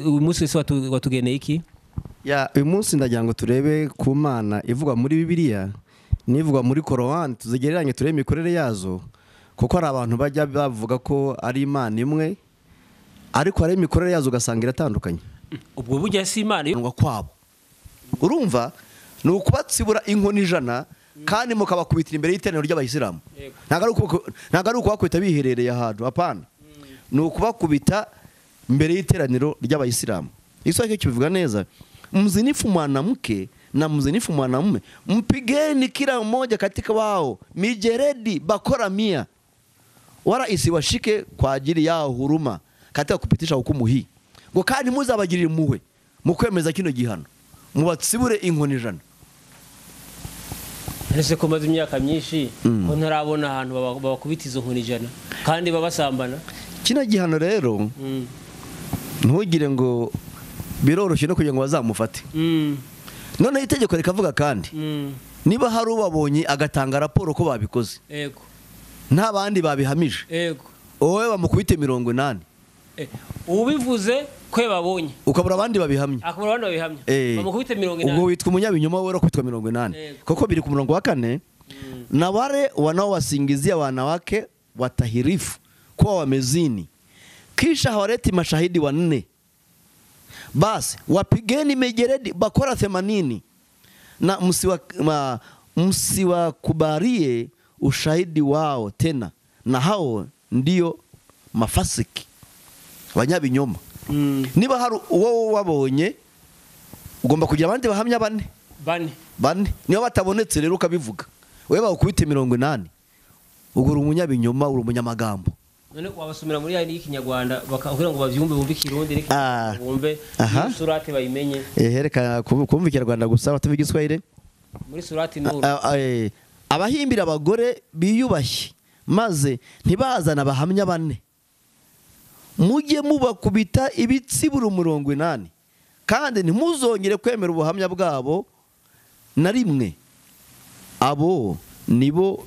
Uyu munsi wese watugeneye iki? Ya, uyu munsi ndagira ngo turebe ku Mana ivugwa muri Bibiliya n'ivugwa muri Korowani, tuzigereranye turebe imikorere yazo, kuko hari abantu bajya bavuga ko ari Imana imwe, ariko hari imikorere yazo ugasanga iratandukanye. Ubwo burya si Imana kwabo. Urumva ni ukubatsibura inkoni 100 kandi mukabakubitira imbere y'iteraniro ry'abayisilamu. Ntago ari ukubakubita biherereye ahantu, hapana. Ni ukubakubita mbere y'iteraniro ry'abayisilamu. Igiswahili kibivuga neza, mzinifu mwanamke na mzinifu mwanamume mpigeni kila mmoja katika wao mijeredi bakora 100, wala isiwashike kwa ajili yao huruma katika kupitisha hukumu hii. Ngo kandi muzabagirira impuhwe mu kwemeza kino gihano, mubatsibure inkoni 100. Ese ko maze imyaka myinshi ko ntarabona ahantu babakubita izo nkoni 100 kandi babasambana. Kino gihano rero ntugire ngo biroroshye no kugira ngo bazamufate. None itegeko rikavuga kandi niba hari ubabonye agatanga raporo ko babikoze, yego, nta bandi babihamije, yego, wowe bamukubite 80. Ubivuze ko babonye ukabura abandi babihamye, akabura abandi babihamye, bamukubite 80. Ubwo witwa umunyabinyoma, wowe urakubitwa 80. Koko biri ku murongo wa 4, na wale wanaowasingizia wanawake watahirifu kuwa wamezini kisha hawaleti mashahidi 4, basi wapigeni mijeredi bakora 80, na msiwakubarie ushahidi wao tena, na hao ndio mafasiki, abanyabinyoma. Niba hari uwo wabonye ugomba kugira abandi bahamya bane. Niba batabonetse rero ukabivuga, wewe bakubite 80, ugura umunyabinyoma, uri umunyamagambo. None wabasomera muri yandi y'ikinyarwanda bakavuga ngo bavyumve, bumve ikirundi bumve surate bayimenye. Reka kumva ikinyarwanda gusa batuve igiswahili muri surati Nur. Abahimbira abagore biyubashye maze ntibazana abahamya 4, mujye mubakubita ibitsibura 80, kandi ntimuzongere kwemera ubuhamya bwabo na rimwe. Abo nibo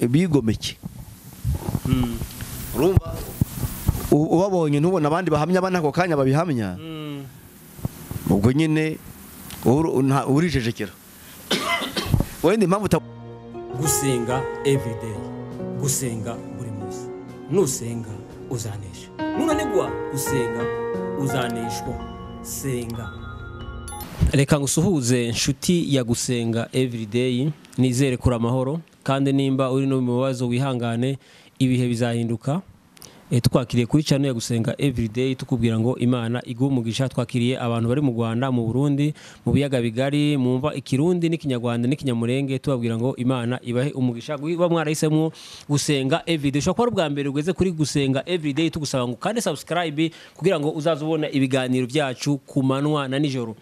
bigomeke. Urumva ubabonye ntubona abandi bahamya bane ako kanya babihamya, ubwo nyine urijejekera. Wenda impamvu gusenga everyday, gusenga buri munsi. Nusenga uzanesha, nunanigwa gusenga uzaneshwa. Senga. Reka ngusuhuze nshuti ya gusenga everyday, nizere kuri amahoro, kandi nimba uri no mu bibazo wihangane, ibihe bizahinduka. Twakiriye kuri channel ya gusenga everyday tukubwira ngo Imana iguhe umugisha. Twakiriye abantu bari mu Rwanda, mu Burundi, mu biyaga bigari, mumva ikirundi n'ikinyarwanda n'ikinyamurenge, tubabwira ngo Imana ibahe umugisha. Kuba mwarahisemo gusenga everyday, ushobora kuba ubwa mbere ugeze kuri gusenga everyday, tugusaba ngo kandi subscribe kugira ngo uzaze ubona ibiganiro byacu ku manwa na nijoro.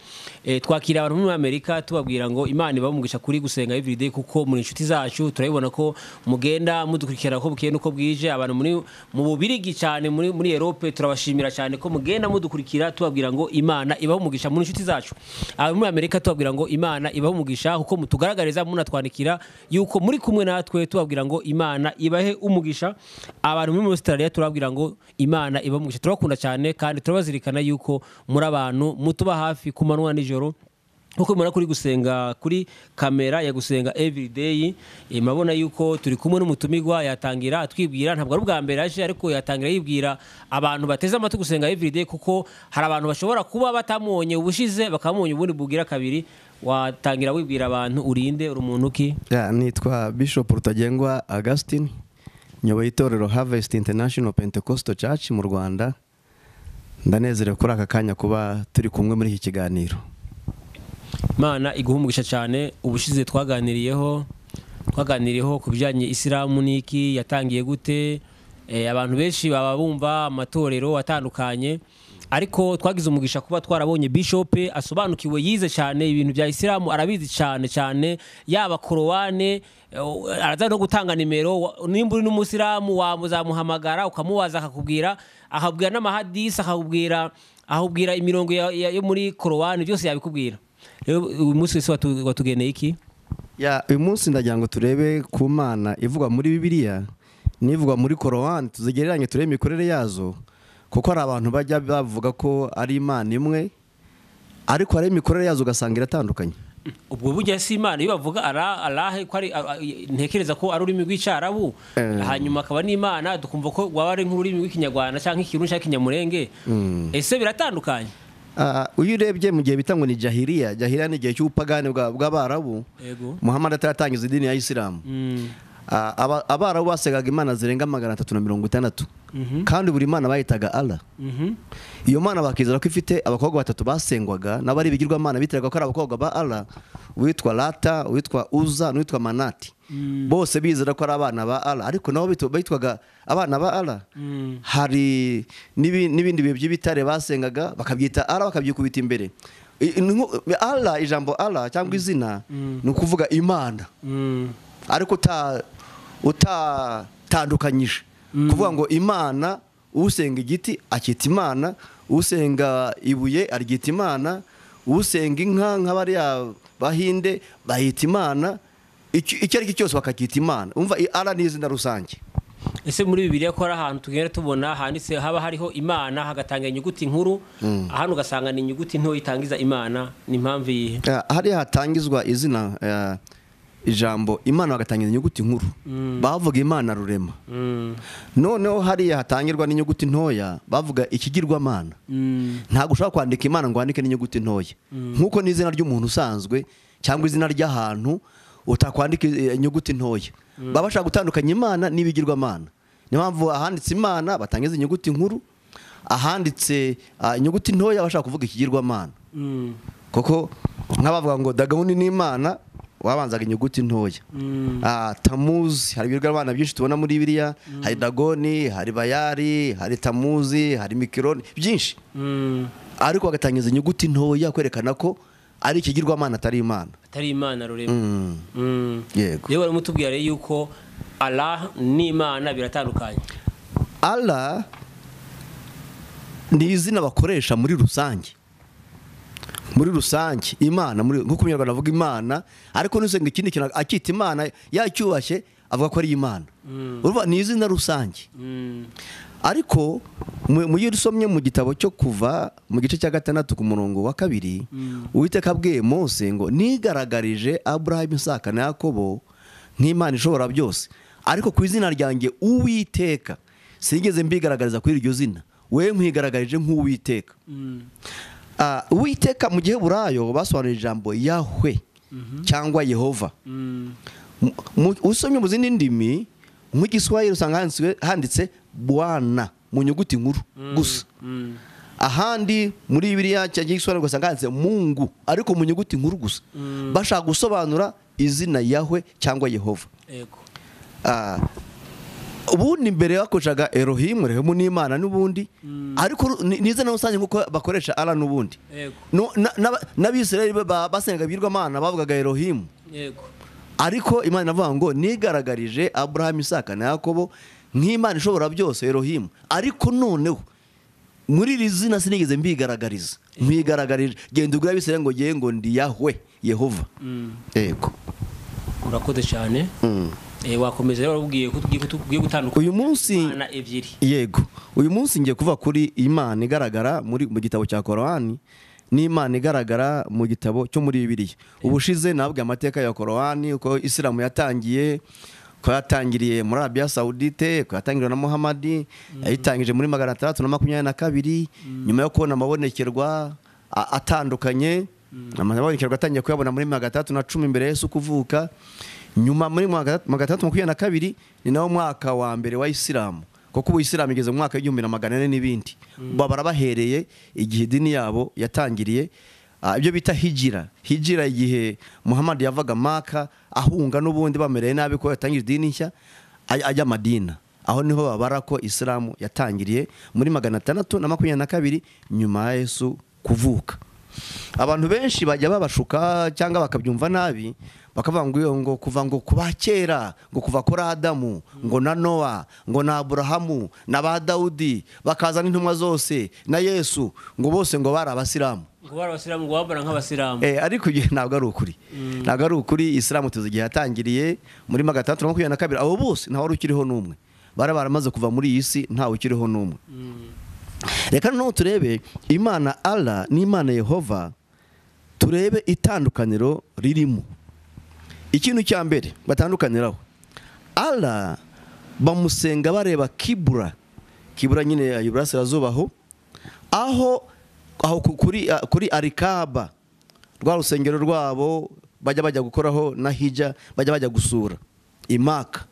Twakiriye abantu muri Amerika tubabwira ngo Imana ibahe umugisha kuri gusenga everyday, kuko muri inshuti zacu turabibona ko mugenda mudukurikira ko bukeye nuko bwije. Abantu muri mu Bubirigi cyane, muri Europe, turabashimira cyane ko mugenda mudukurikira, tubabwira ngo Imana ibahe umugisha muri inshuti zacu. Abo muri Amerika tubabwira ngo Imana ibahe umugisha, kuko mutugaragariza munatwandikira yuko muri kumwe natwe, tubabwira ngo Imana ibahe umugisha. Abantu muri Australia turababwira ngo Imana ibahe umugisha, turabakunda cyane kandi turabazirikana yuko muri abantu mutuba hafi ku manwa nijoro. Uko mubona kuri gusenga kuri kamera ya gusenga everyday, mabona yuko turi kumwe n'umutumigwa, yatangira atwibwira. Ntabwo ari ubwa mbere aje, ariko yatangira yibwira abantu bateze amatwi gusenga everyday, kuko hari abantu bashobora kuba batamubonye ubushize bakamubonye ubundi bugira kabiri. Watangira wibwira abantu, urinde, uri umuntu ki? Nitwa Bishop Rutagengwa Augustine, nyoboye itorero Harvest International Pentecostal Church mu Rwanda. Ndanezerewe kuri aka kanya kuba turi kumwe muri iki kiganiro. Imana iguhe umugisha cyane. Ubushize twaganiriyeho ku bijyanye Isilamu niki yatangiye gute. Abantu benshi baba bumva amatorero atandukanye, ariko twagize umugisha kuba twarabonye Bishop asobanukiwe, yize cyane ibintu bya Isilamu, arabizi cyane cyane, yaba Korowani, araza no gutanga nimero. Nimba uri n'umusilamu wamuzamuhamagara ukamubaza, akakubwira, akabwira n'amahadisi, akakubwira imirongo yo muri Korowani, byose yabikubwira. Rero uyu munsi wese watugeneye iki? Ya, uyu munsi ndagira ngo turebe ku Mana ivugwa muri Bibiliya n'ivugwa muri Korowani, tuzigereranye turebe imikorere yazo, Kuko hari abantu bajya bavuga ko ari Imana imwe, ariko hari imikorere yazo ugasanga iratandukanye. Ubwo burya si Imana iyo bavuga Allah ko ari, ntekereza ko ari ururimi rw'Icyarabu, hanyuma akaba n'Imana dukumva ko waba ari nk'ururimi rw'Ikinyarwanda cyangwa Ikirundi cyangwa Ikinyamurenge. Ese biratandukanye? Uyu urebye mu gihe bita ngo ni jahiliya, jahiliya ni igihe cy'ubupagani bw'Abarabu. Muhammad ataratangiza idini ya Isilamu. Abarabu basengaga imana zirenga 360, kandi buri mana bayitaga Allah. Iyo mana bakizera ko ifite abakobwa batatu basengwaga n'abari ibigirwamana biteraga ko ari abakobwa ba Allah, uwitwa Lata, uwitwa Uza n'uwitwa Manati. Bose bizera ko ari abana ba Allah, ariko nabo bitwaga abana ba Allah. Hari n'ibindi bihe by'ibitare basengaga bakabyita Allah, bakabyikubita imbere. Allah, ijambo Allah cyangwa izina ni ukuvuga Imana, ariko utatandukanyije kuvuga ngo Imana, usenga igiti akita Imana, usenga ibuye aryita Imana, usenga inka nk'abariya Bahinde bahita Imana, icyo ari cyo cyose bakacyita Imana. Umva, Allah ni izina rusange. Ese muri Bibiliya ko ari ahantu tugenda tubona handitse haba hariho Imana hagatanga inyuguti nkuru, ahantu ugasanga ni inyuguti nto itangiza Imana, ni impamvu yihe? Hari hatangizwa izina ijambo Imana bagatangiza inyuguti nkuru, bavuga Imana rurema. Noneho hariya hatangirwa n'inyuguti ntoya bavuga ikigirwamana. Ntabwo ushobora kwandika Imana ngo wandike n'inyuguti ntoya, nkuko n'izina ry'umuntu usanzwe cyangwa izina ry'ahantu utakwandika inyuguti ntoya. Baba bashaka gutandukanya Imana n'ibigirwamana. Niyo mpamvu ahanditse Imana batangiza inyuguti nkuru, ahanditse inyuguti ntoya bashaka kuvuga ikigirwamana. Kuko nk'abavuga ngo Dagoni ni Imana, wabanzaga inyuguti ntoya. Tamuzi, hari ibigirwamana byinshi tubona muri Bibiliya, hari Dagoni, hari Bayari, hari Tamuzi, hari Mikironi, byinshi. Ariko bagatangiza inyuguti ntoya kwerekana ko ari ikigirwamana atari Imana. Atari Imana rurema. Yego. Yewe baramutubwira rero yuko Allah n'Imana biratandukanye. Allah ni izina bakoresha muri rusange. Muri rusange Imana, muri nkuko Umunyarwanda avuga Imana, ariko nusenga ikindi kintu akita Imana yacyubashye avuga ko ari Imana. Urumva ni izina rusange. Ariko mu iyo usomye mu gitabo cyo Kuva mu gice cya 6 ku murongo wa 2, Uwiteka abwiye Mose ngo nigaragarije Abrahamu, Isaka na Yakobo nk'Imana ishobora byose, ariko ku izina ryanjye Uwiteka sinigeze mbigaragariza kuri iryo zina, we nkigaragarije nk'Uwiteka. Uwiteka mu Giheburayo basobanura ijambo Yahwe cyangwa Yehova. Usomye mu zindi ndimi nk'Igiswahili usanga handitse Bwana mu nyuguti nkuru gusa. Ahandi muri Bibiliya cyangwa Igiswahili ugasanga handitse Mungu ariko mu nyuguti nkuru gusa. Bashaka gusobanura izina Yahwe cyangwa Yehova. Yego. Ubundi mbere bakoreshaga Elohim, Elohim ni Imana n'ubundi, ariko ni izina rusange nkuko bakoresha Allah n'ubundi. N'Abisirayeli basengaga ibigirwamana bavugaga Elohim. Yego. Ariko Imana inavuga ngo nigaragarije Abrahamu, Isaka na Yakobo nk'Imana ishobora byose Elohim, ariko noneho muri iri zina sinigeze mbigaragariza, nkigaragarije genda ubwira Abisirayeli ngo ngiye ngo ndi Yahwe Yehova. Yego. Urakoze cyane. Wakomeza rero ubwiye ko tugiye gutandukanya uyu munsi Imana ebyiri. Yego. Uyu munsi ngiye kuva kuri Imana igaragara muri mu gitabo cya Korani n'Imana igaragara mu gitabo cyo muri Bibiliya. Ubushize nabwe amateka ya Korani uko Isilamu yatangiye, ko yatangiriye muri Arabia Saudite, ko yatangiriwe na Muhammad, yayitangije muri 622 nyuma yo kubona amabonekerwa atandukanye. Amabonekerwa atangiye kuyabona muri 610 mbere Yesu kuvuka. Nyuma muri 622 ni nawo mwaka wa mbere wa Isilamu, kuko ubu Isilamu igeze mu mwaka w'1400 n'ibindi. Babara bahereye igihe idini yabo yatangiriye, ibyo bita hijira. Hijira igihe Muhammad yavaga Maka ahunga n'ubundi bamereye nabi ko yatangije idini nshya ajya Madina. Aho niho babara ko Isilamu yatangiriye muri 622 nyuma ya Yesu kuvuka. Abantu benshi bajya babashuka cyangwa bakabyumva nabi, bakavuga ngo ngo kuva ngo kuba kera, ngo kuva kuri Adamu, ngo na Noa, ngo na Aburahamu, na ba Daudi, bakaza n'intumwa zose na Yesu, ngo bose ngo bari abasilamu. Ngo bari abasilamu, ngo babara nk'abasilamu. Ariko ntabwo ari ukuri. Ntabwo ari ukuri. Isilamu tuzi igihe yatangiriye muri 622, abo bose nta wari ukiriho n'umwe. Bari baramaze kuva muri iyi si, ntawe ukiriho n'umwe. Reka noneho turebe Imana Allah n'Imana Yehova, turebe itandukaniro ririmo. Ikintu cya mbere batandukaniraho, Allah bamusenga bareba kibura. Kibura nyine iburasirazuba aho aho kuri Arikaba, rwa rusengero rwabo bajya gukoraho na hija, bajya gusura Imaka.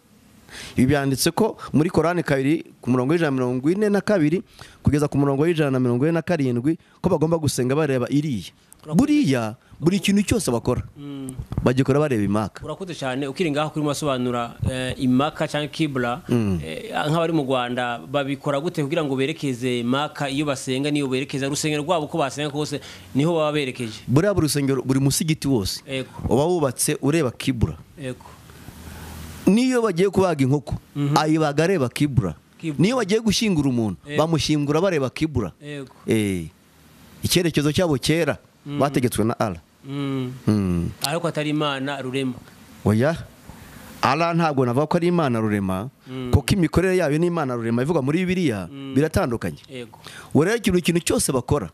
Ibi byanditse ko muri Korani 2 ku murongo wa 142 kugeza ku murongo wa 147 ko bagomba gusenga bareba iriya. Buriya buri kintu cyose bakora bagikora bareba Imaka. Urakoze cyane ukiri ngaho kuri masobanura Imaka cyangwa kibla, nk'abari mu Rwanda babikora gute kugira ngo berekeze Maka iyo basenga, niyo berekeza rusengero rwabo ko basenga kose niho baba berekeje? Buriya buri rusengero, buri musigiti wose uba wubatse ureba kibla. Yego. Niyo bagiye kubaga inkoko ayibaga areba kibura. Niyo bagiye gushyingura umuntu bamushyingura bareba kibura. Icyerekezo cyabo kera bategetswe na Allah. Ariko atari Imana rurema. Oya, Allah ntabwo navuga ko ari Imana rurema, kuko imikorere yayo n'Imana rurema ivuga muri Bibiliya biratandukanye. Yego. Rero ikintu cyose bakora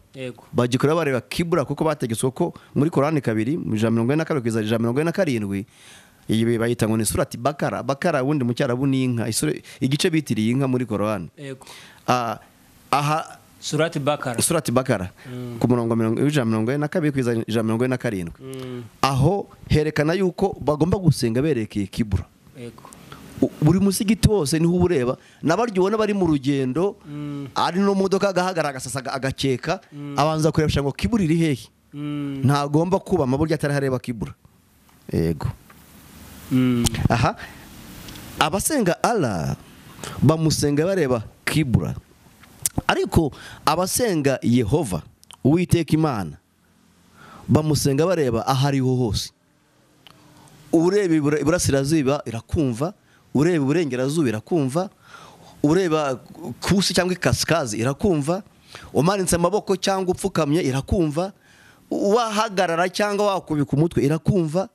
bagikora bareba kibura, kuko bategetswe ko muri Korani 2 mu 142 kugeza 147, iyi bayita ngo ni surati Bakara. Bakara ubundi mu Cyarabu ni inka, igice bitiriye inka muri Korani. Yego. Aha surati Bakara. Surati Bakara ku murongo 142 kugeza 147. Aho herekana yuko bagomba gusenga berekeye kibura. Yego. Buri musigiti wose niho ubureba, nabaryo ubona bari mu rugendo ari no modoka agahagarara agasasa agakeka, abanza kurebesha ngo kibura iri hehe. Ntagomba kuba amaburyo atari hareba kibura. Yego. Aha abasenga Allah bamusenga bareba kibura, ariko abasenga Yehova Uwiteka Imana bamusenga bareba ahariho hose. Ureba iburasirazuba irakumva, ureba iburengerazuba irakumva, ureba kusi cyangwa ikasikazi irakumva, umanitse amaboko cyangwa upfukamye irakumva, wahagarara cyangwa wakubika umutwe irakumva.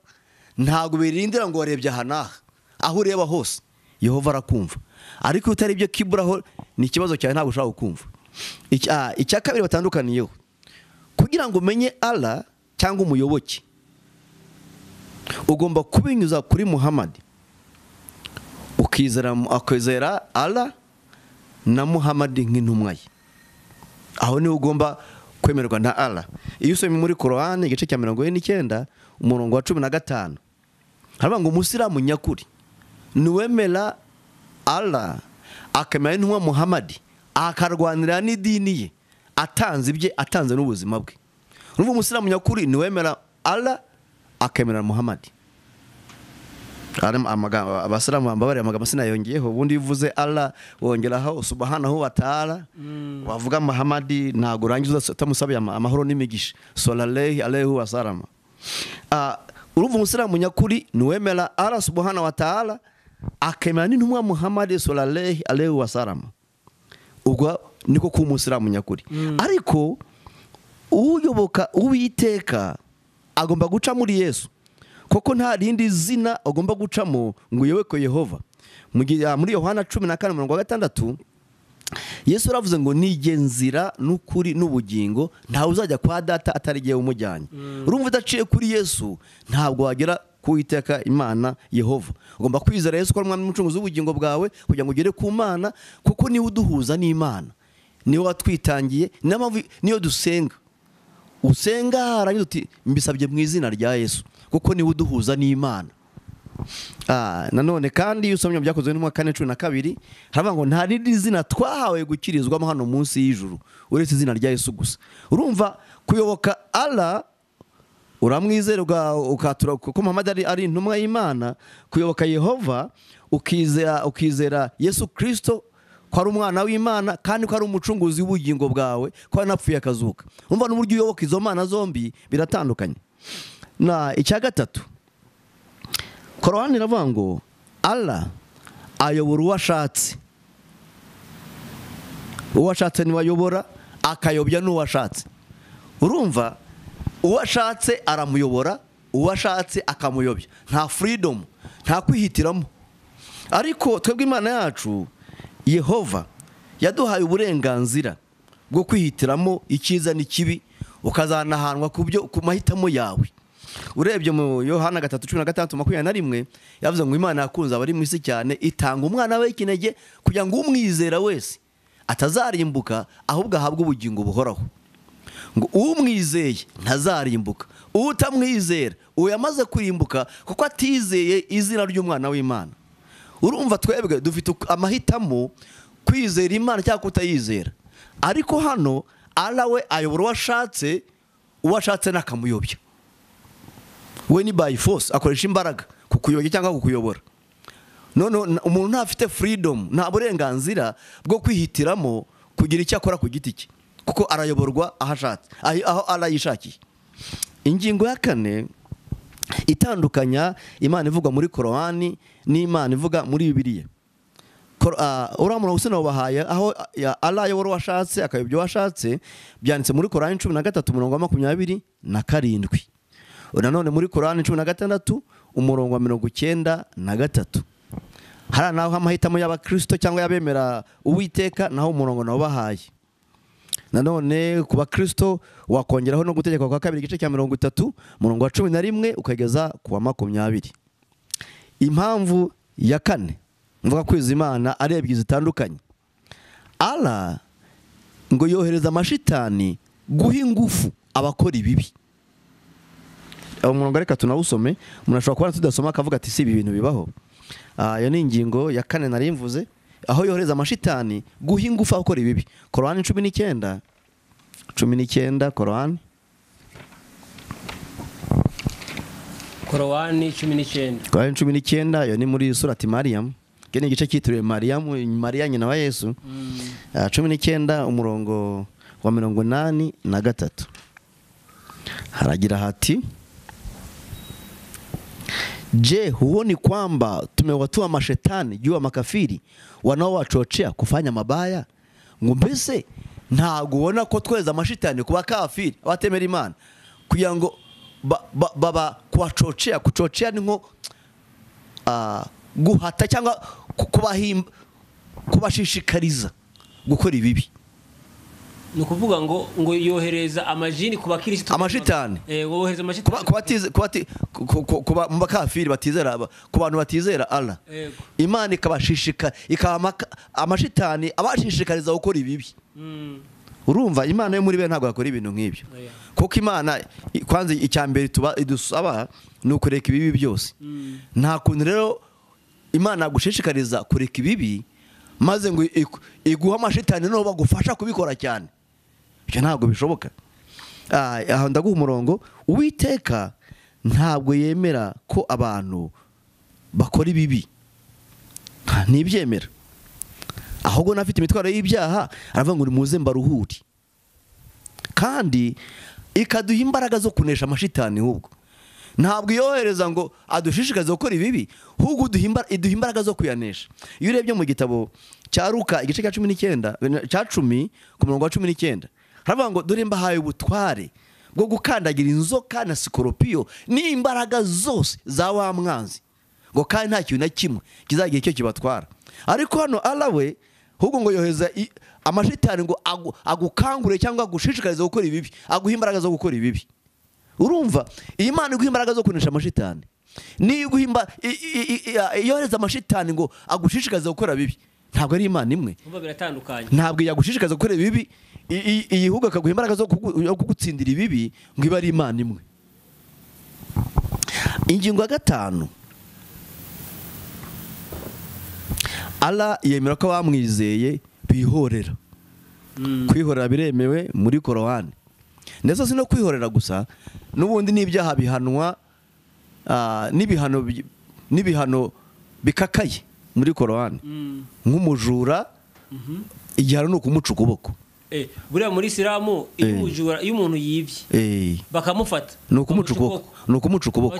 Ntabwo birindira ngo warebye aha n'aha, aho ureba hose Yehova arakumva. Ariko utari ibyo kiburaho ni ikibazo cyawe, ntabwo ushobora kumva. Icya kabiri batandukaniyeho, kugira ngo umenye Allah cyangwa umuyoboke ugomba kubinyuza kuri Muhammad, ukizera Allah na Muhammad nk'intumwa ye. Aho niho ugomba kwemerwa na Allah. Iyo usomye muri Korani igice cya 49 umurongo wa 15, haravuga ngo umusilamu nyakuri niwemera Allah akemera intumwa Muhammad akarwanira n'idini ye, atanze ibye, atanze n'ubuzima bwe. Urumva umusilamu nyakuri niwemera Allah akemera Muhammad. Abasilamu bambabare amagambo sinayongeyeho, ubundi uvuze Allah wongeraho subhanahu wa ta'ala, wavuga Muhammad ntago urangiza utamusabiye amahoro n'imigisha, sallallahu alayhi wa sallam. Urumva umusilamu nyakuri niwemera Allah subhanahu wa ta'ala akemera n'intumwa Muhammad sallallahu alayhi wa sallam. Ubwo niko ku umusilamu nyakuri. Ariko uyoboka Uwiteka agomba guca muri Yesu, koko nta rindi zina agomba gucamo ngo uyoboke Yehova. Muri Yohana 14:6 Yesu aravuze ngo nige nzira n'ukuri n'ubugingo, ntawe uzajya kwa data atari giye umujyanye. Urumva udaciye kuri Yesu ntabwo wagera ku Uwiteka Imana Yehova. Ugomba kwizera Yesu ko ari umwami n'umucunguzi w'ubugingo bwawe kugira ngo ugere ku Mana, kuko niwe uduhuza n'Imana, niwe watwitangiye, niyo dusenga. Usenga arangiza uti mbisabye mu izina rya Yesu, kuko niwe uduhuza n'Imana. Nanone kandi iyo usomye byakozwe n'umwa 4:12 haravuga ngo nta rindi zina twahawe gukirizwamo hano munsi y'ijuru uretse izina rya Yesu gusa. Urumva kuyoboka Allah uramwizera ukatura kuko Muhammad ari intumwa y'Imana, kuyoboka Yehova ukizera Yesu Kristo ko ari umwana w'Imana kandi ko ari umucunguzi w'ubugingo bwawe, ko yanapfuye akazuka. Umva n'uburyo uyoboka izo mana zombi biratandukanye. Na icya gatatu, Korani iravuga ngo Allah ayobora uwo ashatse, uwo ashatse niwe ayobora, akayobya n'uwo ashatse. Urumva uwo ashatse aramuyobora, uwo ashatse akamuyobya. Nta freedom, nta kwihitiramo. Ariko twebwe Imana yacu Yehova yaduhaye uburenganzira bwo kwihitiramo icyiza n'ikibi, ukazanahanwa ku byo ku mahitamo yawe. Urebye mu Yohana 3:16-21 yavuze ngo Imana yakunze abari mu isi cyane itanga umwana we w'ikinege kugira ngo umwizera wese atazarimbuka ahubwo ahabwe ubugingo buhoraho. Ngo umwizeye ntazarimbuka, utamwizera uwo yamaze kurimbuka kuko atizeye izina ry'umwana w'Imana. Urumva twebwe dufite amahitamo, kwizera Imana cyangwa kutayizera. Ariko hano Allah we ayobora uwashatse, uwashatse nakamuyobya. We ni by force, akoresha imbaraga kukuyobya cyangwa kukuyobora. None umuntu ntafite freedom, nta burenganzira bwo kwihitiramo kugira icyo akora ku giti cye, kuko arayoborwa aho ashatse, aho Allah yishakiye. Ingingo ya kane itandukanya Imana ivuga muri Korani n'Imana ivuga muri Bibiliya. Uriya murongo sinabahaye aho Allah ayobora uwashatse akayobya uwashatse, byanditse muri Korani 13 umurongo wa 27. Nanone muri Korani 16 umurongo wa 93. Hari naho amahitamo y'abakristo cyangwa y'abemera Uwiteka, naho umurongo nawo bahaye. Nanone ku bakristo wakongeraho no gutegeka kwa kabiri igice cya 30 umurongo wa 11 ukageza ku wa 20. Impamvu ya kane mvuga kwiza Imana ari ebyiri zitandukanye. Allah ngo yohereza amashitani guha ingufu abakora ibibi. Umurongo reka tunawusome, umuntu ashobora kuba tudasoma akavuga ati si ibi bintu bibaho. Iyo ni ingingo ya kane nari mvuze, aho yohereza amashitani guha ingufu abakora ibibi. Korani 19 19 Korani Korani 19 Korani 19, iyo ni muri surati Mariam. Iki ni igice cyitiriwe Mariam, Maria nyina wa Yesu. 19 umurongo wa 83 haragira hati: Je, huoni kwamba tumewatua mashetani juu ya makafiri wanaowachochea kufanya mabaya? Ngo mbese ntago ubona ko tweza amashitani kuba kafiri abatemera Imana kugira ngo baba kuwachochea? Kuchochea ni nko guhata cyangwa kubashishikariza gukora ibibi. Ni ukuvuga ngo yohereza amajini ku bakristo, amashitani yohereza amashitani kuba mu bakafiri batizera, ku bantu batizera Allah. Imana ikabashishika, ikaba amashitani abashishikariza gukora ibibi. Urumva Imana yo muri be ntabwo yakora ibintu nk'ibyo. Kuko Imana kwanza icyambere tuba idusaba ni ukureka ibibi byose. Nta kuntu rero Imana agushishikariza kureka ibibi maze ngo iguha amashitani no bagufasha kubikora cyane. Ibyo ntabwo bishoboka. Aho ndaguha umurongo, Uwiteka ntabwo yemera ko abantu bakora ibibi. Ntibyemera. Ahubwo nafite imitwaro y'ibyaha, aravuga ngo nimuze mbaruhure. Kandi ikaduha imbaraga zo kunesha amashitani. Ahubwo ntabwo yohereza ngo adushishikarize gukora ibibi, ahubwo iduha imbaraga zo kuyanesha. Iyo urebye mu gitabo cya Luka igice cya 19 cya 10 ku murongo wa 19, haravuga ngo dore mbahaye ubutware bwo gukandagira inzoka na sikoropiyo n'imbaraga zose za wa mwanzi, ngo kandi nta kintu na kimwe kizagira icyo kibatwara. Ariko hano Allah we ahubwo ngo yohereza amashitani ngo agukangure cyangwa agushishikarize gukora ibibi, aguha imbaraga zo gukora ibibi. Urumva iyi Imana iguha imbaraga zo kunesha amashitani, niyo iguha yohereza amashitani ngo agushishikarize gukora bibi, ntabwo ari Imana imwe. Ntabwo yagushishikariza gukora ibibi, iyihuga akaguha imbaraga zo kugutsindira ibibi ngo ibe ari Imana imwe. Ingingo ya gatanu, Allah yemera ko bamwizeye bihorera. Kwihorera biremewe muri Korani. Ndetse si no kwihorera gusa, n'ubundi n'ibyaha bihanwa n'ibihano bikakaye muri Korani. Nk'umujura igihano ni ukumuca ukuboko. Buriya muri Isilamu iyo umujura, iyo umuntu yibye bakamufata ni ukumuca ukuboko, ni ukumuca ukuboko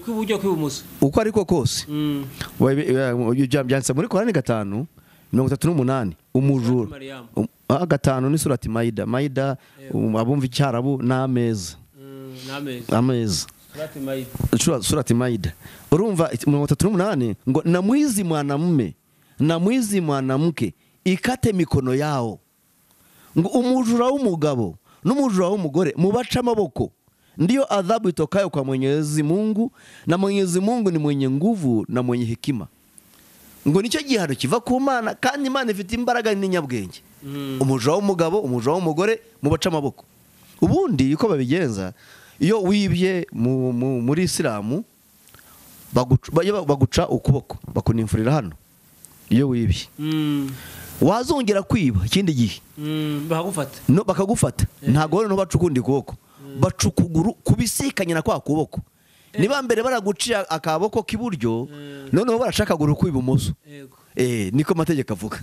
kw'iburyo kw'ibumoso, uko ariko kose. Byanditse muri Korani 5:38 umujura 5 ni surati Maida. Maida abumva icyarabu n'ameza. Ameza. Surati Maida. Urumva 38 ngo na mwizi mwanamume na mwizi mwanamke ikate mikono yao. Ngo umujura w'umugabo n'umujura w'umugore mubaca amaboko, ndiyo adhabu itokayo kwa Mwenyezi Mungu, na Mwenyezi Mungu ni mwenye nguvu na mwenye hekima. Ngo nicyo gihano kiva ku Mana, kandi Imana ifite imbaraga n'inyabwenge. Umujura w'umugabo, umujura w'umugore mubaca amaboko. Ubundi uko babigenza iyo wibye muri Isilamu baguca ukuboko, bakunimfurira hano iyo wibye. Wazongera kwiba ikindi gihe bakagufata. No bakagufata. Ntago rero baca ukundi kuboko, baca ukuguru kubisikanye na kwa kuboko. Niba mbere baraguciye akaboko k'iburyo, noneho barashaka kuguru kw'ibumoso. Niko amategeko avuga.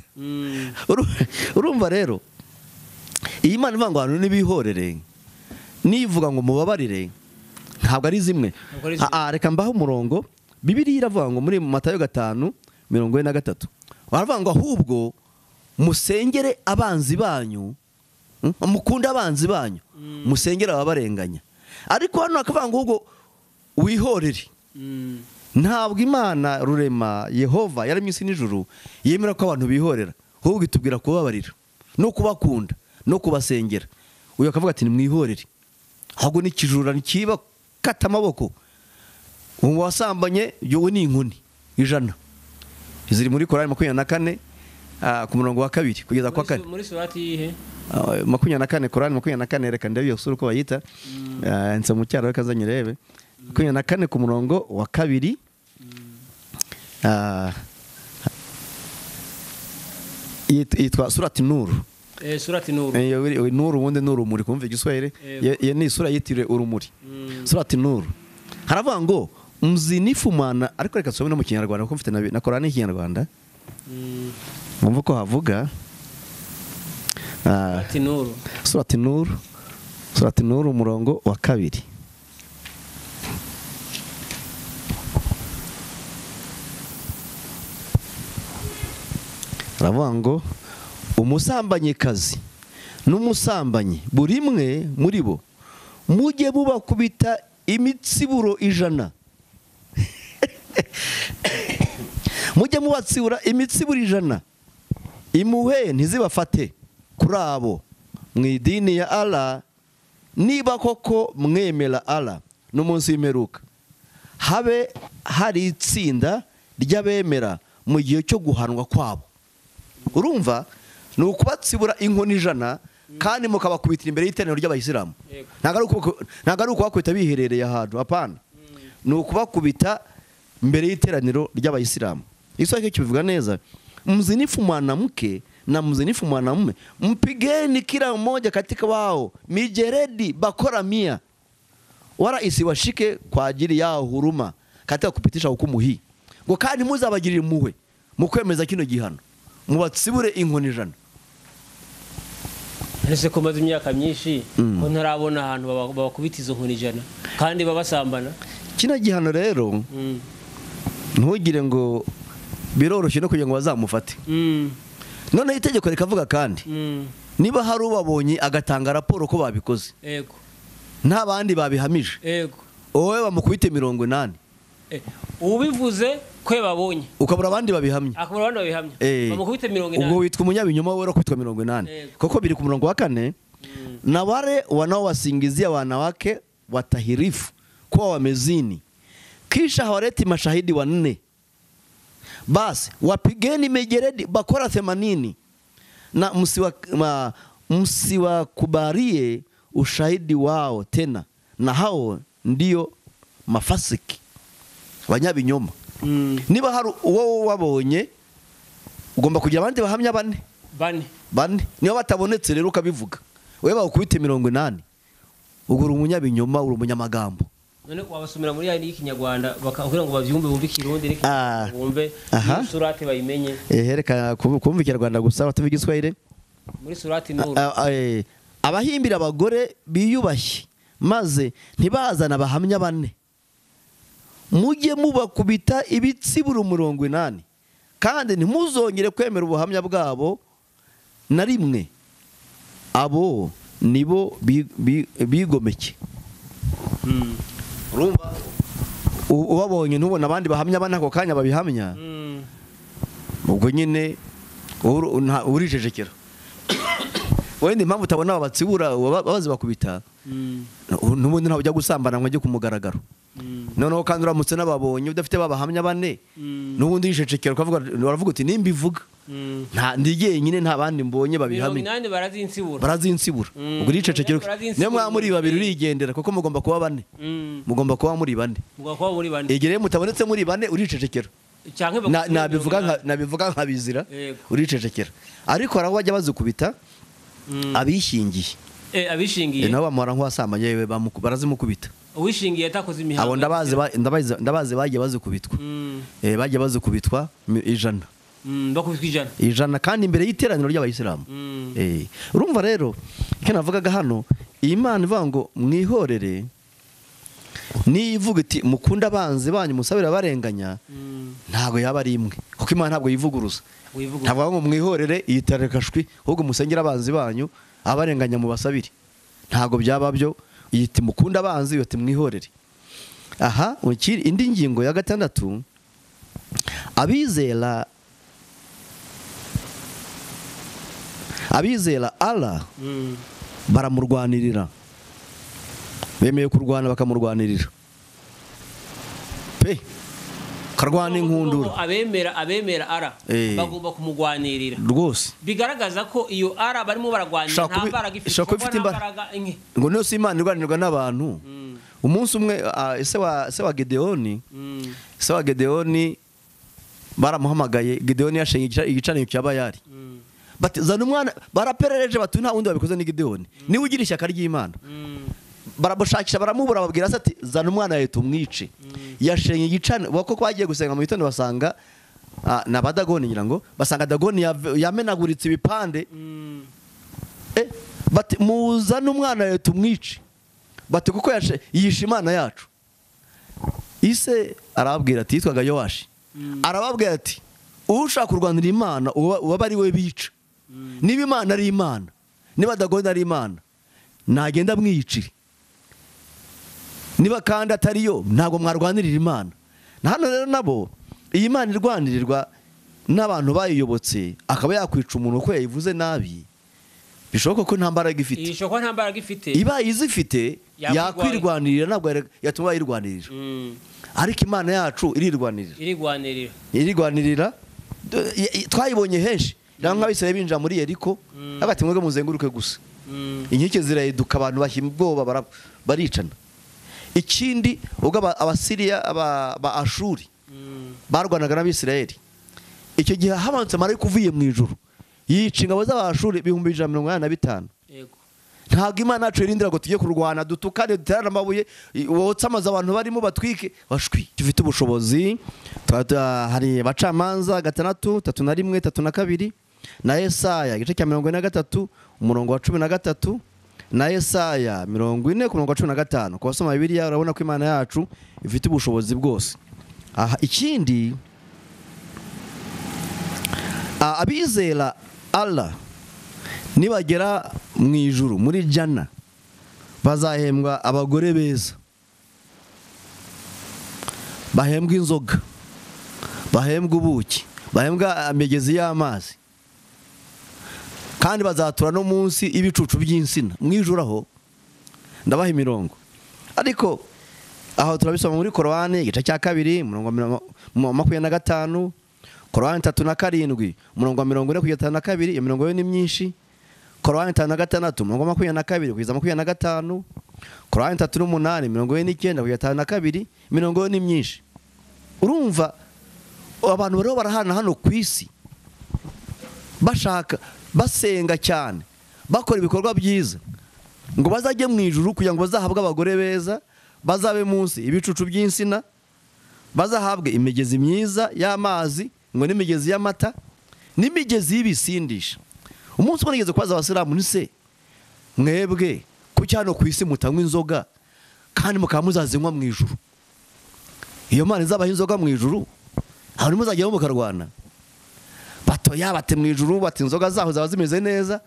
Urumva rero iyi Imana ivuga ngo abantu nibihorere, nivuga ngo mubabarire, ntabwo ari zimwe. Reka mbaho umurongo. Bibiliya iravuga ngo muri Matayo 5:43 baravuga ngo ahubwo musengere abanzi banyu, mukunde abanzi banyu, musengere ababarenganya. Ariko hano akavuga ngo ahubwo wihorere. Ntabwo Imana rurema Yehova yaremye isi n'ijuru yemera ko abantu bihorera, ahubwo itubwira kubabarira no kubakunda no kubasengera. Uyu akavuga ati nimwihorere, ahubwo n'ikijura nikiba kata amaboko. Uwo wasambanye yowe ni inkoni 100. Ziri muri Korani 24 ku murongo wa 2 kugeza kwa 4. Muri surati yihe? 24 Korani 24, reka ndabiyo sura uko bayita. Nsa mu cyaro reka zanyirebe. 24 ku murongo wa 2. Yitwa surati Nur. Surati Nur. Nur ubundi ni urumuri, kumva igiswahili. Ye ni sura yitiriwe urumuri. Surati Nur. Haravuga ngo mzinifu mwana, ariko reka tusome no mu Kinyarwanda kuko mfite na Korani y'Ikinyarwanda. Mumva ko havuga Surati Nur. Surati Nur. Surati Nur umurongo wa 2. Haravuga ngo umusambanyikazi n'umusambanyi buri mwe muri bo mujye bubakubita imitsiburo 100. Mujye mubatsibura imitsiburo 100, imuhe ntizibafate kuri abo mu idini ya Allah, niba koko mwemera Allah n'umunsi w'imperuka. Habe hari itsinda ry'abemera mu gihe cyo guhanwa kwabo. Urumva ni ukubatsibura inkoni 100 kandi mukabakubitira imbere y'iteraniro ry'abayisilamu. Ntabwo ari ukubakubita biherereye ahantu, hapana. Ni ukubakubita mbere y'iteraniro ry'abayisilamu. Igiswahili kibivuga neza: mzinifu mwanamke na mzinifu mwanamume mpigeni kila mmoja katika wao mijeredi bakora 100, wala isiwashike kwa ajili yao huruma katika kupitisha hukumu hii. Ngo kandi muzabagirira impuhwe mu kwemeza kino gihano, mubatsibure inkoni 100. Ese ko maze imyaka myinshi ko ntarabona ahantu babakubita izo nkoni 100 kandi babasambana. Kino gihano rero ntugire ngo biroroshye no kugira ngo bazamufate. None itegeko rikavuga kandi niba hari ubabonye agatanga raporo ko babikoze, yego, nta bandi babihamije, yego, wowe bamukubite 80. Ubivuze ko babonye ukabura abandi babihamye, akabura abandi babihamye, bamukubite 80. Ubwo witwa umunyabinyoma wowe kwitwa 80. Koko biri ku murongo wa 4. Na wale wanaowasingizia wanawake watahirifu kuwa wamezini, kisha hawaleti mashahidi 4, basi wapigeni mijeredi bakora 80, na msiwakubarie ushahidi wao tena, na hao ndiyo mafasiki, abanyabinyoma. Niba hari uwo wabonye ugomba kugira abandi bahamya bane. Niba batabonetse rero ukabivuga, wewe bakubite 80, ugura umunyabinyoma, uri umunyamagambo. None wabasomera muri yandi y'Ikinyarwanda bakakubwira ngo bavyumve, bumve Ikirundi bumve surati bayimenye. Reka kumva Ikinyarwanda gusa batuvuga Igiswahili. Muri surati Nur. Abahimbira abagore biyubashye maze ntibazana abahamya 4, mujye mubakubita ibitsiburo 80, kandi ntimuzongere kwemera ubuhamya bwabo na rimwe. Abo nibo bigomeke. Urumva ubabonye ntubona abandi bahamya bane ako kanya babihamya, ubwo nyine urijejekera. Wenda impamvu utabona abatsibura babazi bakubita, n'ubundi ntabwo ujya gusambana ngo ajye ku mugaragaro. Noneho kandi uramutse n'ababonye udafite babahamya bane, n'ubundi yicecekera ukavuga, uravuga uti nimba ivuga nta ndi nyine, nta bandi mbonye babihamye. 80 barazinsibura. Ubwo uricecekera, niyo mwaba muri babiri urigendera, kuko mugomba kuba bane. Mugomba kuba muri bane. Igihe rero mutabonetse muri bane uricecekera. Nabivuga nkabizira, uricecekera. Ariko hari aho bajya bazikubita abishingiye. Abishingiye nabo bamara nk'uwasambanye, barazimukubita. Uwishingiye atakoze imihango. Abo ndabazi bagiye bazikubitwa. Bagiye bazikubitwa 100. Bakubitwa 100 kandi imbere y'iteraniro ry'abayisilamu. Urumva rero icyo navugaga hano, iyi Imana ivuga ngo mwihorere, niyo ivuga iti mukunde abanzi banyu musabira barenganya, ntabwo yaba ari imwe, kuko Imana ntabwo yivuguruza. Ntabwo ngo mwihorere iyitarekashwi, ahubwo musengera abanzi banyu abarenganya mubasabire. Ntabwo byaba byo. Yiti mukunda abanzi, yoti mwihorere. Aha indi ngingo ya gatandatu, abizera Allah baramurwanirira, bemeye kurwana bakamurwanirira pe, karwana inkundura. Abemera Allah bagomba kumugwanirira rwose. Bigaragaza ko iyo Allah barimo baragwanira nta mbaraga ifite, imbaraga inke. Ngo niyo si Imana irwanirwa n'abantu. Umunsi umwe se wa Gideoni, se wa Gideoni baramuhamagaye. Gideoni yashenye igicaniro cya Bayali. Bati zana umwana, baraperereje bati nta wundi wabikoze ni Gideoni, niwe ugira ishyaka ry'Imana. Baramushakisha baramubura, babwira se ati zana umwana yawe tumwice. Yashenye igicaniro. Bako kwagiye gusenga mu gitondo basanga na badagoni, ngira ngo basanga Dagoni yamenaguritse ibipande. Bati muzana umwana yawe tumwice, bati kuko yishe Imana yacu. Ise arababwira ati, yitwaga Yowashi, arababwira ati ushaka kurwanira Imana uba ari we bica. Niba Imana ari Imana, niba Dagoni ari Imana, nagenda mwiyicire. Niba kandi atariyo, ntabwo mwarwanirira Imana. Na hano rero nabo iyi Imana irwanirirwa n'abantu bayiyobotse, akaba yakwica umuntu ko yayivuze nabi, bishoboka ko nta mbaraga ifite. Ishoboka nta mbaraga ifite. Iba izifite yakwirwanirira, ntabwo yatuma bayirwanirira. Ariko Imana yacu irirwanirira. Irirwanirira. Twayibonye henshi. Namwe abisiraye binjira muri Yeriko, abati mwebwe muzenguruke gusa. Inkike zirayiduka, abantu bashyira ubwoba baricana. Ikindi ubwo Abasiriya aba Ashuri barwanaga n'Abisirayeli, icyo gihe hamanutse marayika uvuye mu ijuru yica ingabo z'Abashuri 185,000. Ntabwo Imana yacu irindira ngo tujye kurwana dutukane duterane amabuye, wotse amazu abantu barimo batwike. Bashwi dufite ubushobozi. Hari abacamanza 6 31 32 na Yesaya igice cya 43 umurongo wa 13 na Yesaya 40 ku murongo wa 15. Ku basoma Bibiliya urabona ko Imana yacu ifite ubushobozi bwose. Aha ikindi, abizera Allah nibagera mu ijuru muri jana bazahembwa abagore beza, bahembwa inzoga, bahembwa ubuki, bahembwa imigezi y'amazi, kandi bazatura no munsi ibicucu by'insina mu ijuru. Aho ndabaha imirongo, ariko aho turabisoma muri Korowani igice cya 2 umurongo wa 25, Korowani 37 umurongo wa 40 kugeza 52, iyo mirongo yo ni myinshi. Korowani 56 umurongo wa 22 kugeza 25, Korowani 38 49 kugeza 52, imirongo yo ni myinshi. Urumva abantu bariho barahana hano ku isi, bashaka basenga cyane, bakora ibikorwa byiza ngo bazajye mu ijuru kugira ngo bazahabwe abagore beza, bazabe munsi ibicucu by'insina, bazahabwe imigezi myiza y'amazi ngo n'imigezi y'amata n'imigezi y'ibisindisha. Umunsi umwe nigeze kubaza abasilamu ni se mwebwe kuki hano ku isi mutanywa inzoga kandi mukaba muzazinywa mu ijuru? Iyo Mana izabaha inzoga mu ijuru, aho nimuzajyaho mukarwana? Batoya bate mu ijuru, bati inzoga zaho zaba zimeze neza.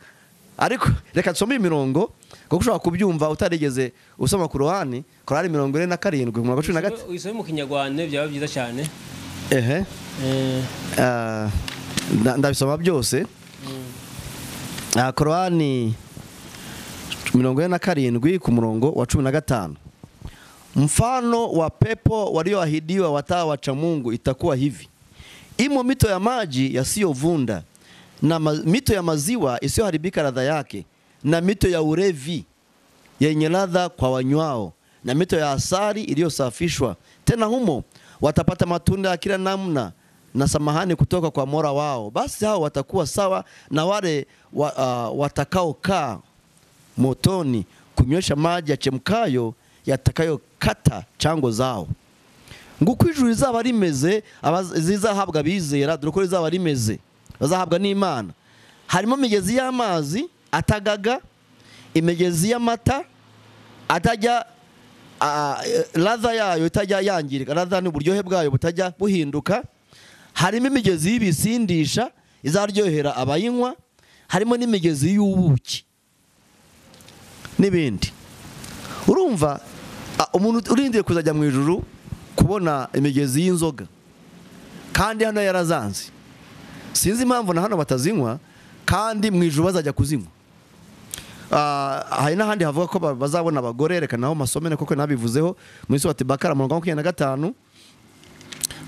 Ariko reka tusome imirongo kuko ushobora kubyumva utarigeze usoma Korowani. Korowani 47 umurongo wa 13. Uyisome mu Kinyarwanda byaba byiza cyane. Ndabisoma byose. Korani 47 ku murongo wa 15. Mfano wa pepo walioahidiwa watawa wacha Mungu itakuwa hivi: imo mito ya maji yasiyovunda na mito ya maziwa isiyoharibika ladha yake, na mito ya urevi yenye ladha kwa wanywao, na mito ya asali iliyosafishwa. Tena humo watapata matunda ya kila namna na samahani kutoka kwa Mola wao. Basi hao watakuwa sawa na wale watakaokaa motoni kunywesha maji yachemkayo yatakayokata chango zao. Nguko ijuru rizaba rimeze, zizahabwa bizera, dore ko rizaba rimeze, bazahabwa n'Imana. Harimo imigezi y'amazi atagaga, imigezi y'amata atajya ladha yayo itajya yangirika, ladha ni uburyohe bwayo butajya buhinduka. Harimo imigezi y'ibisindisha izaryohera abayinywa, harimo n'imigezi y'ubuki n'ibindi. Urumva umuntu urindiye kuzajya mu ijuru kubona imigezi y'inzoga, kandi hano yarazanze. Sinzi impamvu na hano batazinywa, kandi mu ijuru bazajya kuzinywa. Hari n'ahandi havuga ko bazabona abagore, reka naho masomene koko nabivuzeho muri Surati Bakara murongo wa 25,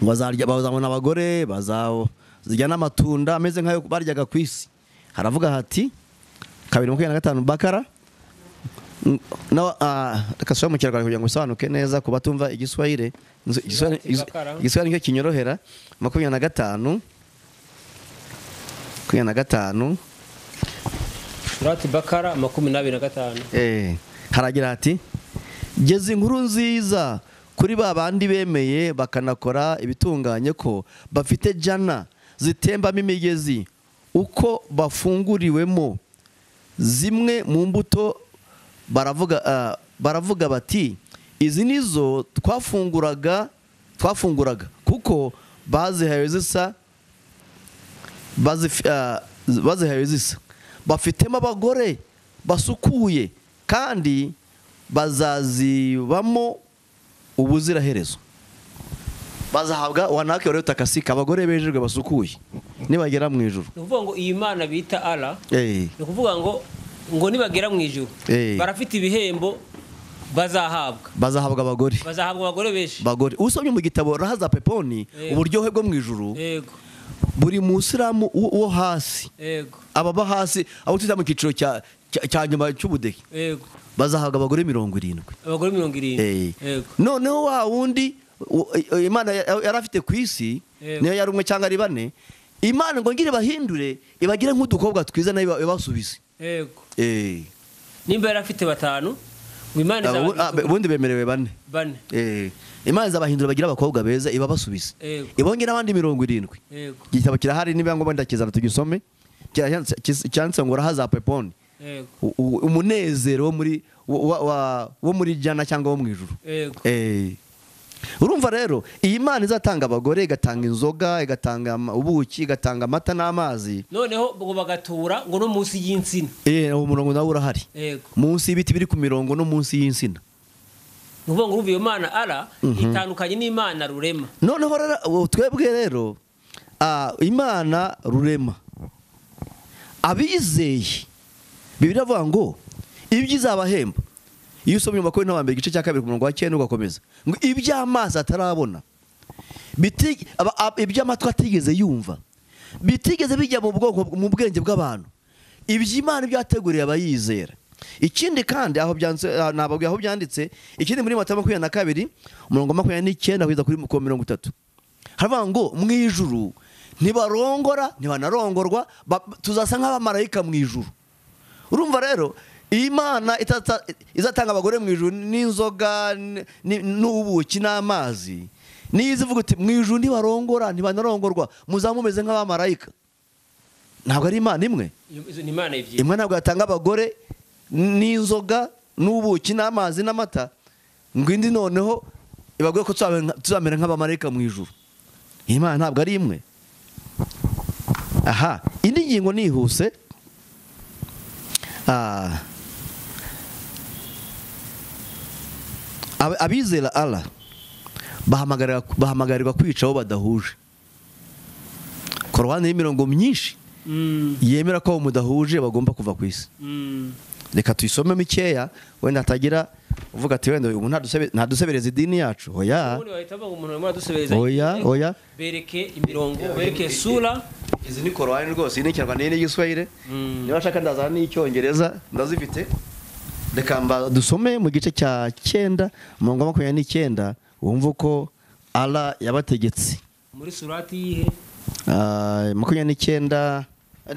ngo bazabona abagore bazarya n'amatunda ameze nk'ayo baryaga ku isi. Haravuga hati 2:25 Bakara. No, reka mu Kinyarwanda kugira ngo bisobanuke neza ku batumva Igiswahili. Igiswahili nicyo kinyorohera. 25 25 Surati Bakara 25. Haragira hati: geza inkuru nziza kuri ba bandi bemeye bakanakora ibitunganye ko bafite jana zitembamo imigezi, uko bafunguriwemo zimwe mu mbuto. Baravuga bati izi nizo twafunguraga kuko bazihaye zisa, bafitemo abagore basukuye kandi bazazibamo ubuziraherezo. Bazahabwa wanawake waliotakasika, abagore bejejwe basukuye nibagera mu ijuru. Ni ukuvuga ngo iyi Mana bita Allah, ni ukuvuga ngo nibagera mu ijuru barafite ibihembo bazahabwa. Bazahabwa abagore. Bazahabwa abagore benshi. Bagore. Usomye mu gitabo Raha za Peponi, uburyohe bwo mu ijuru. Buri musilamu wo hasi. Ababa hasi, abo twita mu kiciro cya nyuma cy'ubudehe. Bazahabwa abagore 70. Abagore 70. Noneho wa wundi Imana yarafite ku isi, niyo yari umwe cyangwa ari bane, Imana ngo ngire bahindure ibagire nk'udukobwa twiza nayo ibasubize. Yego. Nimba yarafite batanu, ngo Imana izabahindura ubundi bemerewe bane. Bane. Imana izabahindura bagira abakobwa beza ibabasubize. Ibongera abandi 70. Yego. Igitabo kirahari niba ngo ndakizana tugisome. Cyanditse ngo Raha za Peponi. Yego. Umunezero wo muri jana cyangwa wo mu ijuru. Yego. Urumva rero iyi Imana izatanga abagore, igatanga inzoga, igatanga ubuki, igatanga amata n'amazi. Noneho ngo bagatura ngo no munsi y'insina. Uwo murongo nawo urahari. Yego. Munsi y'ibiti biri ku mirongo no munsi y'insina. Nuvuga ngo iyo Mana Allah itandukanye n'Imana rurema. Noneho rero twebwe rero Imana rurema abizeye, Bibiliya ivuga ngo ibyo izabahemba. Iyo usomye mu Bakorinto ba mbere igice cya 2 ku murongo wa 9 ugakomeza, ngo iby'amaso atarabona, iby'amatwi atigeze yumva, bitigeze bijya mu bwoko mu bwenge bw'abantu, iby'Imana byateguriye abayizera. Ikindi kandi aho byanditse, nababwiye aho byanditse, ikindi muri Matayo 22 umurongo 29 kugeza kuri 30, haravuga ngo mu ijuru ntibarongora ntibanarongorwa, tuzasa nk'abamarayika mu ijuru. Urumva rero Imana izatanga abagore mu ijuru n'inzoga n'ubuki n'amazi, niyo izivuga uti mu ijuru ntibarongora ntibanarongorwa, muzamumeze nk'abamarayika. Ntabwo ari Imana imwe. Ni Imana ebyiri. Imwe ntabwo yatanga abagore n'inzoga n'ubuki n'amazi n'amata, ngo indi noneho ibabwiye ko tuzamera nk'abamarayika mu ijuru. Imana ntabwo ari imwe. Aha, indi ngingo nihuse. Abizera Allah bahamagarirwa kwica abo badahuje. Korowani y'imirongo myinshi Yemera ko mudahuje bagomba kuva ku isi. Reka tuyisome mikeya wenda atagira uvuga ati wenda ubu ntadusebereza idini yacu. Oya. Oya, oya. Bereke imirongo, bereke sura. Izi ni Korani rwose, ni Ikinyarwanda n'Igiswahili. Niba ashaka ndazana n'Icyongereza ndazifite. Reka mba dusome mu gice cya 9 umurongo wa 29 wumva uko Allah yabategetse. Muri surati yihe? 29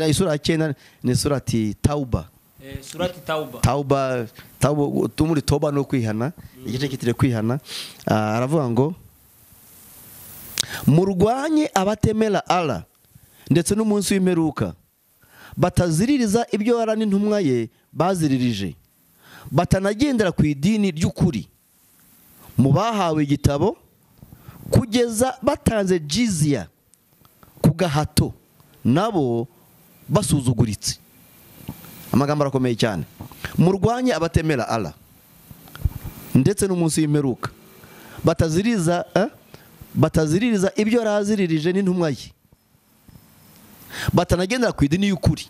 isura ya 9 ni surati Tauba. Surati Tauba. Tauba, Tauba tumuri toba no kwihana, igice kitire kwihana. Aravuga ngo murwanye abatemera Allah ndetse n'umunsi w'imperuka, bataziririza ibyo Allah n'intumwa ye baziririje, batanagendera ku idini ry'ukuri mu bahawe igitabo kugeza batanze jizya ku gahato nabo basuzuguritse. Amagambo arakomeye cyane. Murwanye abatemera Allah ndetse n'umunsi w'imperuka, bataziririza bataziririza ibyo raziririje n'intumwa ye, batanagendera ku idini y'ukuri.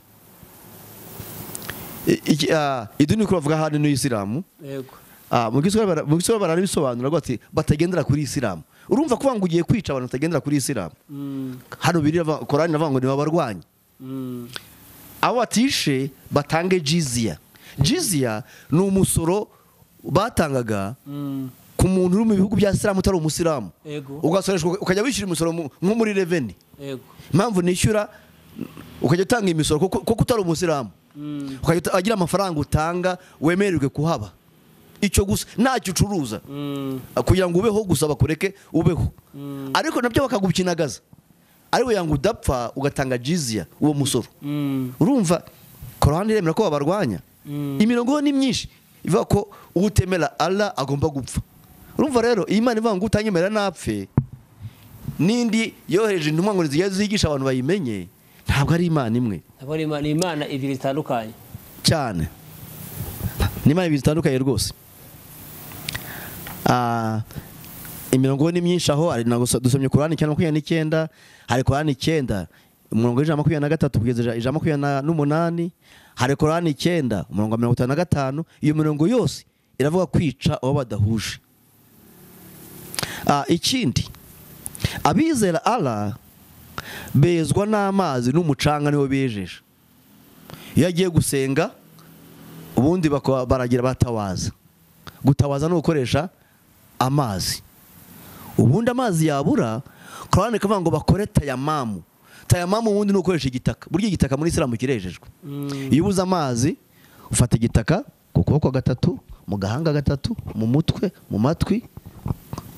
Idini y'ukuri bavuga hano ni Isilamu. Yego. Mu Giswahili bararibisobanura ngo ati batagendera kuri Isilamu. Urumva kuvuga ngo ugiye kwica abantu batagendera kuri Isilamu. Hano biri Korani navuga ngo ni babarwanye. Abo batishe batange jizya. Jizya ni umusoro batangaga ku muntu uri mu bihugu bya Isilamu utari umusilamu. Ugasoreshwa ukajya wishyura imisoro nko muri revenue. Yego. Impamvu nishyura ukajya utanga imisoro kuko utari umusilamu. Ukajya agira amafaranga utanga wemererwe kuhaba. Icyo gusa ntacyo ucuruza. Kugira ngo ubeho gusa bakureke ubeho. Ariko nabyo bakagukinagaza. Ariko yanga udapfa ugatanga jizya uwo musoro. Urumva Korani iremera ko babarwanya. Imirongo ni myinshi ivuga ko utemera Allah agomba gupfa. Urumva rero Imana ivuga ngo utanyemera napfe, nindi yohereje intumwa ngo zigiye zigisha abantu bayimenye, ntabwo ari Imana imwe. Ntabwo ari Imana, Imana ibiri zitandukanye cyane. Ni Imana ibiri zitandukanye rwose. Imirongo ni myinshi aho ari dusomye Korani 29, hari Korani 9 umurongo wa 123 kugeza 128, hari Korani 9 umurongo wa 55. Iyo mirongo yose iravuga kwica abo badahuje. Ikindi abizera Allah bezwa n'amazi n'umucanga niho bejeje. Iyo agiye gusenga ubundi baragira batawaza. Gutawaza no gukoresha amazi. Ubundi amazi yabura, Korani ikavuga ngo bakore tayamamu. Tayamamu ubundi no gukoresha igitaka. Burya igitaka muri Isilamu kirejejwe. Iyo ubuze amazi ufata igitaka ku kuboko gatatu, mu gahanga gatatu, mu mutwe, mu matwi,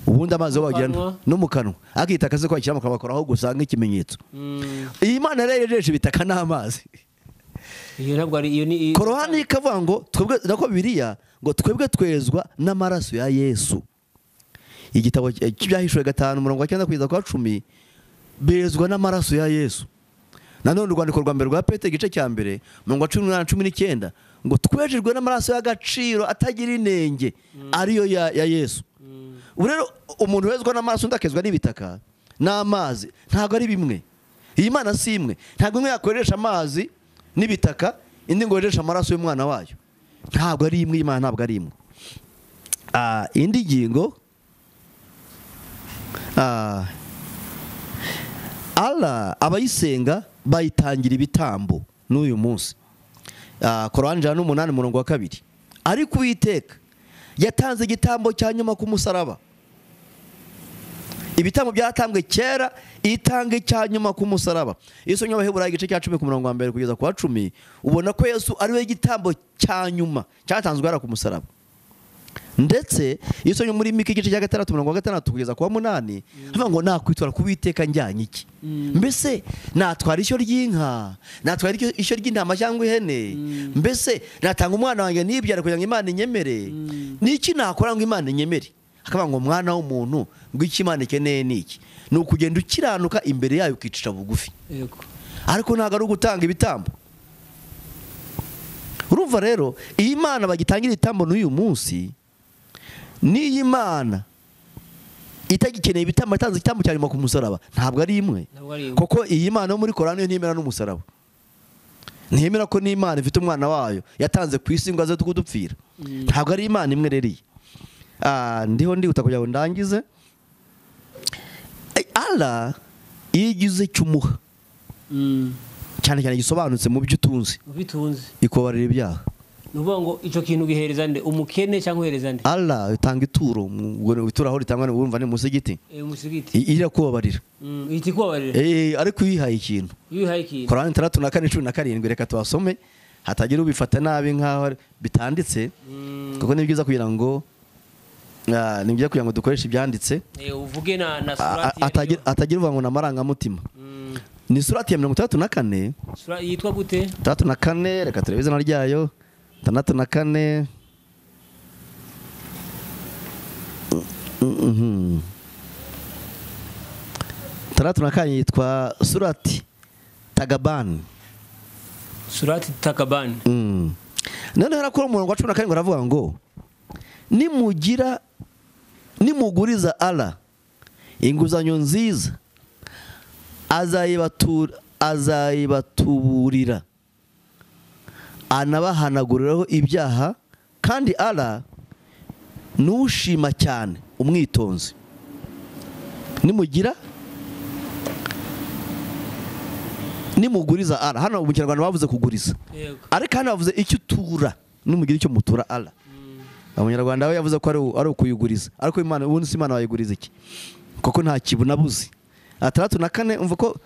ubundi amazi bagira no mu kanwa. Akitaka se kwakira mukabakoraho gusa nk'ikimenyetso. Iyi Imana rero yejeje ibitaka n'amazi. Iyo ntabwo ari iyo ni Korani ikavuga ngo twebwe nako Bibiliya ngo twebwe twezwa n'amaraso ya Yesu. Igitabo cy'Ibyahishuwe 5 umurongo wa 9 kugeza kwa 10 bezwa n'amaraso ya Yesu. Nanone urwandiko rwa mbere rwa Petero igice cya mbere umurongo wa 18 19 ngo twejejwe n'amaraso y'agaciro atagira inenge ariyo ya Yesu. Ubu rero umuntu wezwa n'amaraso ndakezwa n'ibitaka n'amazi ntabwo ari bimwe. Iyi Imana si imwe. Ntabwo imwe yakoresha amazi n'ibitaka indi ngo yejeshe amaraso y'umwana wayo. Ntabwo ari imwe, Imana ntabwo ari imwe. Indi ngingo Allah abayisenga bayitangira ibitambo n'uyu munsi. Korani 108 umurongo wa 2. Ariko Uwiteka yatanze igitambo cya nyuma ku musaraba. Ibitambo byatambwe kera, itange cya nyuma ku musaraba. Yesu Abaheburayo igice cya 10 ku murongo wa 1 kugeza kwa 10, ubona ko Yesu ari we gitambo cya nyuma cyatanzwe ara ku musaraba. Ndetse Yesu muri Mika igice cya 6 umurongo wa 6 kugeza kwa 8, avuga ngo nakwitura ku Uwiteka njyanye iki? Mbese natwara ishyo ry'inka, natwara ishyo ry'intama cyangwa ihene? Mbese natanga umwana wanjye nibyara kugira ngo Imana inyemere? Niki nakora ngo Imana inyemere? Akavuga ngo mwana w'umuntu ngo iki Imana ikeneye niki? Ni ukugenda ukiranuka imbere yayo ukicisha bugufi. Yego. Ariko ntabwo ari ugutanga ibitambo. Urumva rero iyi Imana bagitangira ibitambo n'uyu munsi, n'iyi Imana itagikeneye ibitambo yatanze igitambo cya nyuma ku musaraba, ntabwo ari imwe. Kuko iyi Imana yo muri Korani ntimera n'umusaraba. Ntiyemera ko n'Imana ifite umwana wayo yatanze ku isi ngo aze kudupfira. Ntabwo ari Imana imwe rero iyi. Ndiho ndihuta kugira ngo ndangize. Allah iyo igize icyo umuha cyane cyane gisobanutse mu byo utunze, ikubabarira ibyaha. Ni ukuvuga ngo icyo kintu gihereza nde, umukene cyangwa uhereza nde? Allah itanga ituro, ituro aho ritangwa urumva ni musigiti. Musigiti. Irakubabarira. Ihita ikubabarira. Ariko iyo uyihaye ikintu. Iyo uyihaye ikintu. Korani 6:4-17 reka tubasome hatagira ubifata nabi nkaho bitanditse. Kuko ni byiza kugira ngo ni byiza kugira ngo dukoreshe ibyanditse. Uvuge na surati atagira uvuga ngo namarangamutima. Ni surati ya 64. Sura yitwa gute? 64 reka turebe izina ryayo. 64. 64 yitwa surati Tagaban. Surati Tagaban. Noneho harakora umurongo wa 17 aravuga ngo nimugira nimuguriza Allah inguzanyo nziza azayibatuburira anabahanaguriraho ibyaha, kandi Allah nushima cyane umwitonzi. Nimugira nimuguriza Allah, hano mu Kinyarwanda bavuze kuguriza, ariko hano bavuze icyo utura, nimugira icyo mutura Allah. Abanyarwanda we yavuze ko ari ukuyuguriza, ariko Imana ubundi si Imana wayiguriza iki? Kuko nta kibunabuzi. 64 umva ko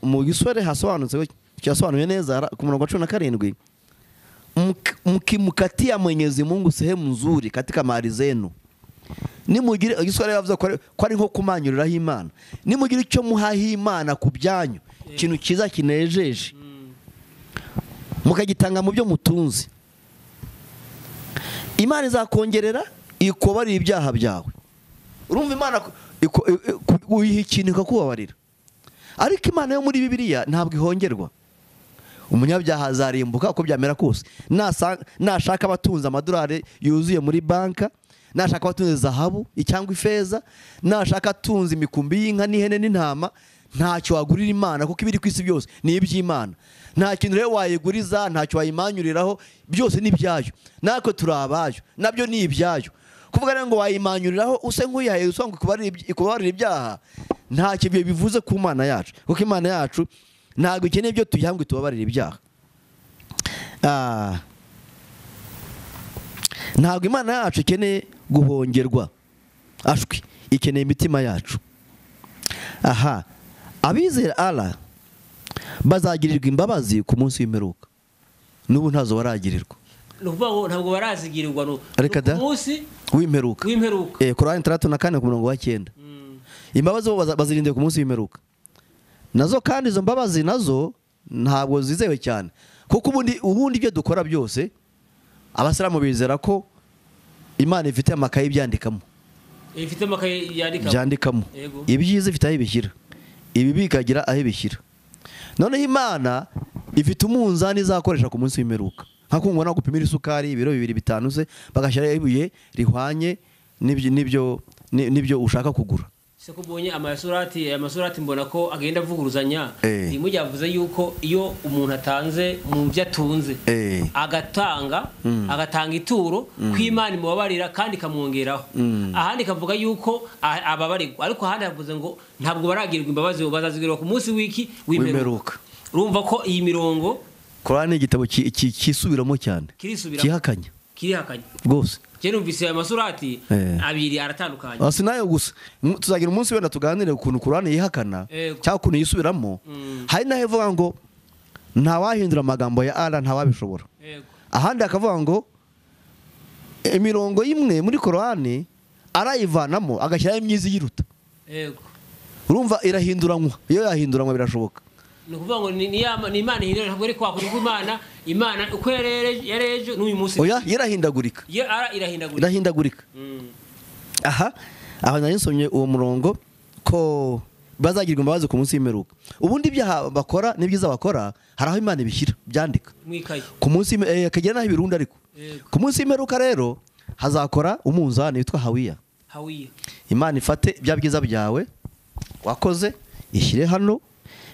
mu giswahili hasobanutse cyasobanuye neza ku murongo wa 17, mkimukatia Mwenyezi Mungu sehemu nzuri katika mali zenu. Nimugire igiswahili yavuze ko ari nko kumanyuriraho Imana. Nimugire icyo muhaha Imana ku byanyu, ikintu kiza kinejeje, mukagitanga mu byo mutunze, Imana izakongerera ikubabarira ibyaha byawe. Urumva Imana uyiha ikintu ikakubabarira. Ariko Imana yo muri Bibiliya ntabwo ihongerwa. Umunyabyaha azarimbuka uko byamera kose. Nashaka abatunze amadolari yuzuye muri banka, nashaka abatunze zahabu cyangwa ifeza, nashaka atunze imikumbi y'inka n'ihene n'intama, ntacyo wagurira Imana kuko ibiri ku isi byose ni iby'Imana. Nta kintu rero wayiguriza, ntacyo wayimanyuriraho, byose ni ibyayo. Natwe turi abayo, nabyo ni ibyayo. Kuvuga rero ngo wayimanyuriraho use nk'uyihaye usanga ikubabarira ibyaha, ntacyo ibyo bivuze ku Mana yacu, kuko Imana yacu ntabwo ikeneye ibyo tuyiha ngo itubabarire ibyaha. Ntabwo Imana yacu ikeneye guhongerwa, ashwi, ikeneye imitima yacu. Aha, abizera Allah bazagirirwa imbabazi ku munsi w'imperuka. N'ubu ntazo baragirirwa. Ntabwo barazigirirwa ku munsi w'imperuka. Korani 34 ku murongo wa 9. Imbabazi bo bazirindira ku munsi w'imperuka. Nazo kandi izo mbabazi nazo ntabwo zizewe cyane, kuko ubundi ibyo dukora byose abasilamu bizera ko Imana ifite amakaye byandikamo. Ifite amakaye byandikamo. Ibyiza ifite aho ibishyira, ibibi ikagira aho ibishyira. Noneho Imana ifite umunzani izakoresha ku munsi w'imperuka. Nka kungwa gupimira isukari ibiro 2 5 se bagashyira ibuye rihwanye n'ibyo ushaka kugura. Se kubonye amasurati mbona ko agenda avuguruzanya. Rimwe yavuze yuko iyo umuntu atanze mu byo atunze agatanga ituro kw'Imana imubabarira kandi ikamwongeraho. Ahandi kavuga yuko ababarirwa, ariko ahandi yavuze ngo ntabwo baragirwa imbabazi, bazazigirwa ku munsi w'iki w'imperuka. Urumva ko iyi mirongo Korani igitabo kisubiramo cyane, kihakanya rwose. Je numvise aya masurati abiri aratandukanye. Asi nayo gusa tuzagira umunsi wenda tuganire ukuntu Korani yihakana cyangwa ukuntu yisubiramo. Hari naho ivuga ngo ntawahindura amagambo ya Allah, ntawabishobora. Ahandi akavuga ngo imirongo imwe muri Korani arayivanamo agashyiraho imyizi yiruta. Urumva irahinduranwa, iyo yahinduranwa birashoboka. Ni ukuvuga ngo ni Imana ihindura, ntabwo ari kwa kuko Imana uko yarejo n'uyu munsi. Oya, irahindagurika. Irahindagurika. Aha, aho nari nsomye uwo murongo ko bazagirwa imbabazi ku munsi w'imperuka. Ubundi ibyaha bakora n'ibyiza bakora hari aho Imana ibishyira byandika. Ku munsi akagera naho ibirunda, ariko ku munsi w'imperuka rero hazakora umunzani witwa Hawiya. Imana ifate bya byiza byawe wakoze ishyire hano,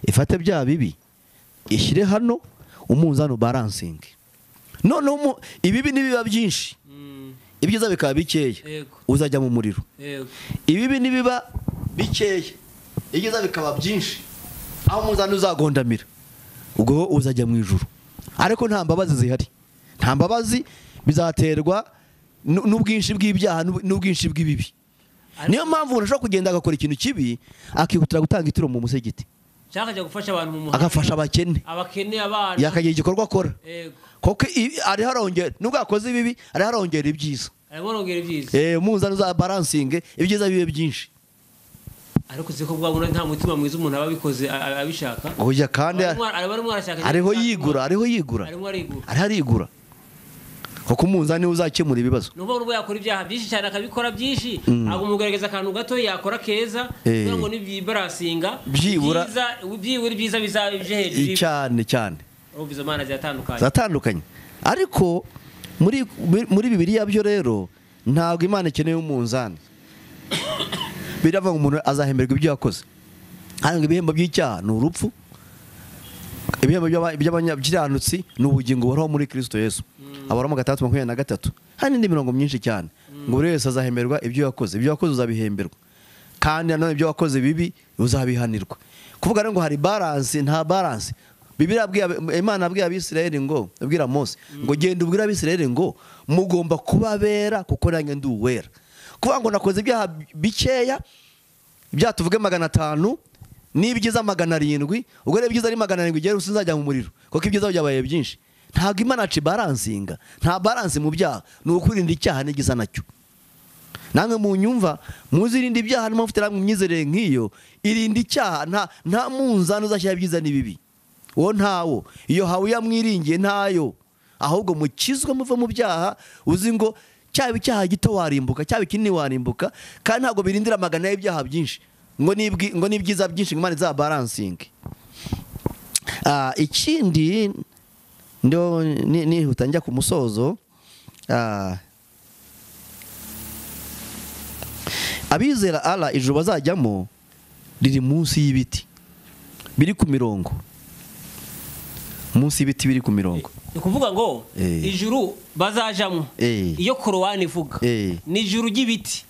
ifate bya bibi ishyire hano, Umunzani balancing. None ibibi nibiba byinshi, ibyiza bikaba bikeya, uzajya mu muriro. Ibibi nibiba bikeya, ibyiza bikaba byinshi, aho umunzani uzagondamira, ubwo uzajya mu ijuru. Ariko nta mbabazi zihari, nta mbabazi, bizaterwa n'ubwinshi bw'ibyaha n'ubwinshi bw'ibibi. Niyo mpamvu umuntu ashobora kugenda agakora ikintu kibi akihutira gutanga ituro mu musigiti, cyangwa gufasha abantu mu muhanda, agafasha abakene, abana, yakagira igikorwa akora. Kuko ari harongera, nubwo akoze ibibi ari harongera ibyiza, arongera ibyiza. Umunzani uza balancing, ibyiza bibe byinshi. Ariko siko bwabona nta mutima mwiza umuntu ababikoze abishaka. Oya, kandi ariho yigura, ariho yigura, ariho arigura. Kuko umunzani uzakemura ibibazo. Nuko nubwo yakora ibyaha byinshi cyane akabikora byinshi, agumugerageza akantu gato yakora keza, kugira ngo nibibarasinga byibura ibyiza bizabije hejuru cyane cyane. Urumva Imana ziratandukanye, zatandukanye. Ariko muri Bibiliya byo rero ntabwo Imana ikeneye umunzani. Biravuga umuntu azahemberwa ibyo yakoze. Hano ibihembo by'icyaha ni urupfu, ibihembo by'abanyakiranutsi ni ubugingo buhoraho muri Kristo Yesu. Abaroma 3:23. Hari n'indi mirongo myinshi cyane ngo buri wese azahemerwa ibyo yakoze. Ibyo wakoze uzabihemberwa, kandi nanone ibyo wakoze bibi uzabihanirwa. Kuvuga ngo hari balance, nta balance. Bibiliya Imana abwiye Abisirayeli ngo, abwira Mose ngo genda ubwira Abisirayeli ngo mugomba kubabera kuko nanjye ndi uwera. Kuvuga ngo nakoze ibyaha bikeya, ibyaha tuvuge 500 n'ibyiza 700, ubwo rero ibyiza ari 700 igera usinzajya mu muriro kuko ibyiza byabaye byinshi. Ntabwo Imana aci balansinga, nta balance mu byaha, ni ukwirinda icyaha n'igisa nacyo. Namwe mu nyumva muzirinde ibyaha, nimo mufite namwe imyizerere nk'iyo, irinde icyaha. Nta munzani uzashyira ibyiza n'ibibi, uwo ntawo. Iyo hawe yamwiringiye ntayo, ahubwo mukizwe muve mu byaha, uzi ngo cyaba icyaha gito warimbuka, cyaba ikinini warimbuka, kandi ntabwo birindira amagana y'ibyaha byinshi ngo n'ibyiza byinshi Imana izabalansinge. Ikindi ndo nihuta njya ku musozo, abizera Allah ijuru bazajyamo riri munsi y'ibiti biri ku mirongo, munsi y'ibiti biri ku mirongo. Ni kuvuga ngo ijuru bazajamo iyo Korowani ivuga ni ijuru ry'ibiti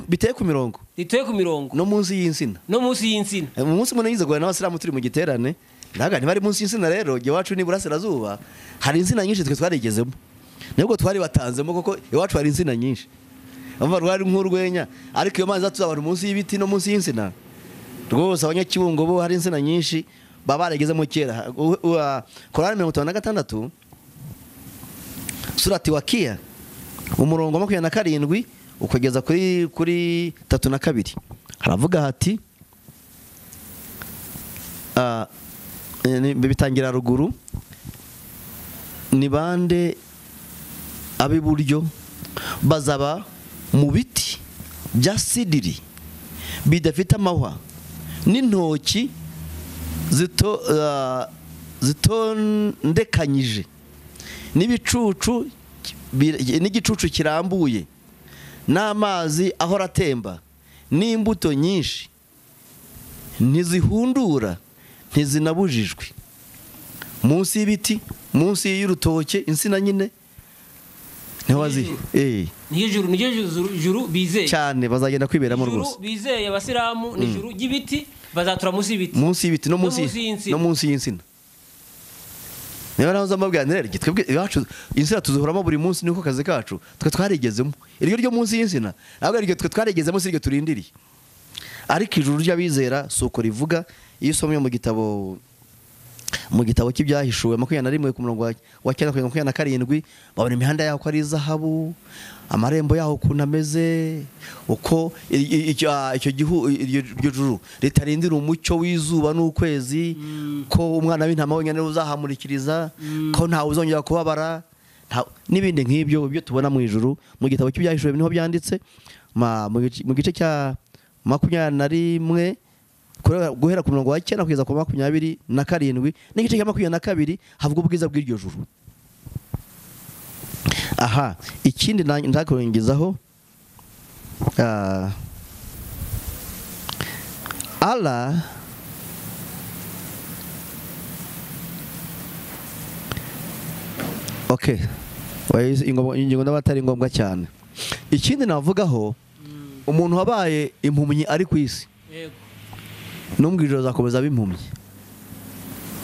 biteye ku mirongo, riteye ku mirongo, no munsi y'insina, no munsi y'insina. Mu munsi munini yize n'abasilamu turi mu giterane, ndaga ntibari munsi y'insina. Rero iwacu ni burasirazuba hari insina nyinshi twe twarigezemo, nubwo twari batanzemo kuko iwacu hari insina nyinshi, umva rwari nk'urwenya. Ariko iyo mazi atuza abantu munsi y'ibiti no munsi y'insina, rwose abanyakibungo bo hari insina nyinshi baba barigezemo kera. Korani 56 surati Wakia umurongo 27 ukageza kuri 32, haravuga hati bitangira ruguru, ni bande abiburyo bazaba mu biti bya sidiri bidafite amahwa n'intoki zitondekanyije n'ibicucu n'igicucu kirambuye n'amazi ahora atemba n'imbuto nyinshi, ntizihundura ntizinabujijwe. Munsi y'ibiti, munsi y'urutoke, insina nyine niho bazi. Ni ijuru bizeye cyane, bazagenda kwiberamo rwose. Bizeye abasilamu ni ijuru ry'ibiti, bazatura munsi y'ibiti, munsi y'ibiti no munsi y'insina. Niba naho mbabwira nti rero twebwe iwacu insina tuzihoramo buri munsi, niko kazi kacu, twe twarigezemo. Iryo ryo munsi y'insina ntabwo iryo twe twarigezemo, si iryo turindiriye. Ariko ijuru ry'abizera si uko rivuga. Iyo usomye mu gitabo cy'ibyahishuwe 21 ku murongo wa 9 kugeza 27, babona imihanda yaho ko ari izahabu, amarembo yaho ukuntu ameze, uko icyo gihu iryo juru ritarindira umucyo w'izuba n'ukwezi, ko umwana w'intama wenyine uzahamurikiriza, ko ntawe uzongera kubabara, n'ibindi nk'ibyo byo tubona mu ijuru. Mu gitabo cy'ibyahishuwe niho byanditse, mu gice cya 21 guhera ku murongo wa 9 kugeza ku 27 n'igice cya 22 havuga ubwiza bw'iryo juru. Aha ikindi ndakurengezaho, Allah Okay, ingingo n'abatari ngombwa cyane. Ikindi navugaho, umuntu wabaye impumyi ari ku isi, no mu ijuru azakomeza aba impumyi.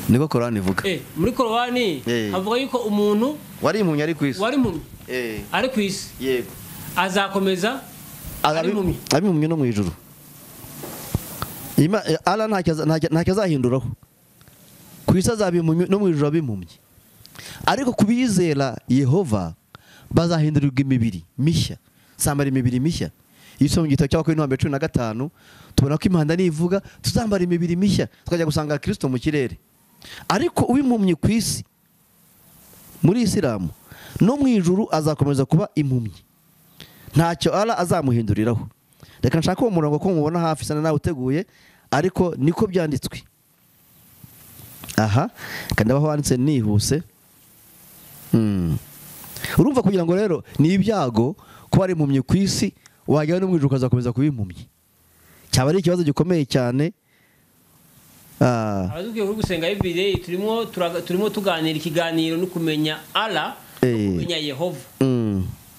Niko Korani ivuga. Muri Korani havuga yuko umuntu wari impumyi ari ku isi, wari impumyi ari ku isi, yego, azakomeza ari impumyi, ari impumyi no mu ijuru. Allah ntacyo azahinduraho. Ku isi azaba impumyi, no mu ijuru aba impumyi. Ariko kubizera Yehova bazahindurirwa imibiri mishya, zambara imibiri mishya. Iyo usomye igitabo cy'Abakorinto ba mbere 15 tubona ko impanda nivuga tuzambara imibiri mishya, tukajya gusanga Kristo mu kirere. Ariko uw'impumyi ku isi muri Isilamu no mu ijuru azakomeza kuba impumyi, ntacyo Allah azamuhinduriraho. Reka nshaka uwo murongo ko mubona hafi sana nawe uteguye, ariko niko byanditswe. Aha kandi aho handitse nihuse. Urumva kugira ngo rero ni ibyago kuba ari impumyi ku isi, wajya no mu ijuru ukazakomeza kuba impumyi. Cyaba ari ikibazo gikomeye cyane. Abadukwiye kuri gusenga everyday, turimo tuganira ikiganiro no kumenya Allah no kumenya Yehova.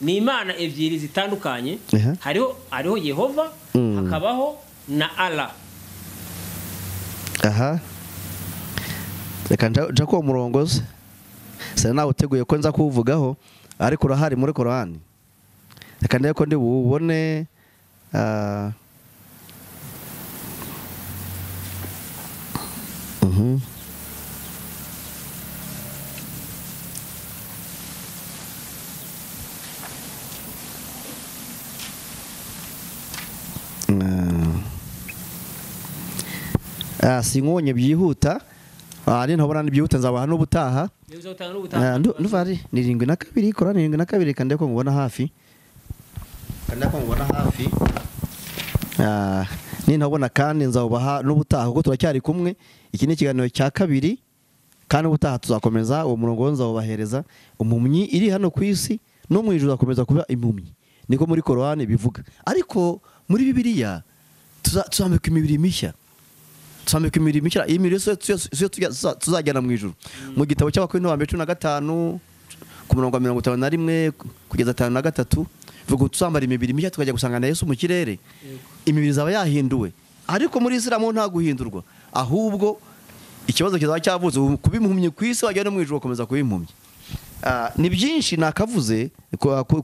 Ni imana ebyiri zitandukanye. Hariho Yehova, hakabaho na Allah. Aha, reka nja ko umurongozi sana nawe uteguye ko nza kuvugaho, ariko urahari muri Korani. Reka ndebe ko ndi bubone. Singonye byihuta, ari ntabona byihuta nzabaha n'ubutaha. Ndumva ari ni 72, Korani 72, kandi ko ngubona hafi. Kandi ko ngubona hafi. Ni ntabona kandi nzabaha n'ubutaha kuko turacyari kumwe. Iki ni ikiganiro cya kabiri kandi ubutaha tuzakomeza uwo murongo nzawubahereza. Impumyi iri hano ku isi no mu ijuru azakomeza kuba impumyi, niko muri Korani bivuga. Ariko muri Bibiliya tuzambika imibiri mishya. Tuzambika imibiri mishya, iyi mibiri yose tuzajyana mu ijuru. Mu gitabo cy'Abakorinto ba mbere 15 ku murongo wa 51 kugeza 53 bivuga tuzambara imibiri mishya tukajya gusangana Yesu mu kirere. Imibiri izaba yahinduwe. Ariko muri Isilamu nta guhindurwa, ahubwo ikibazo kizaba cyavutse kuba impumyi ku isi wajya no mu ijuru ugakomeza kuba impumyi. Ni byinshi nakavuze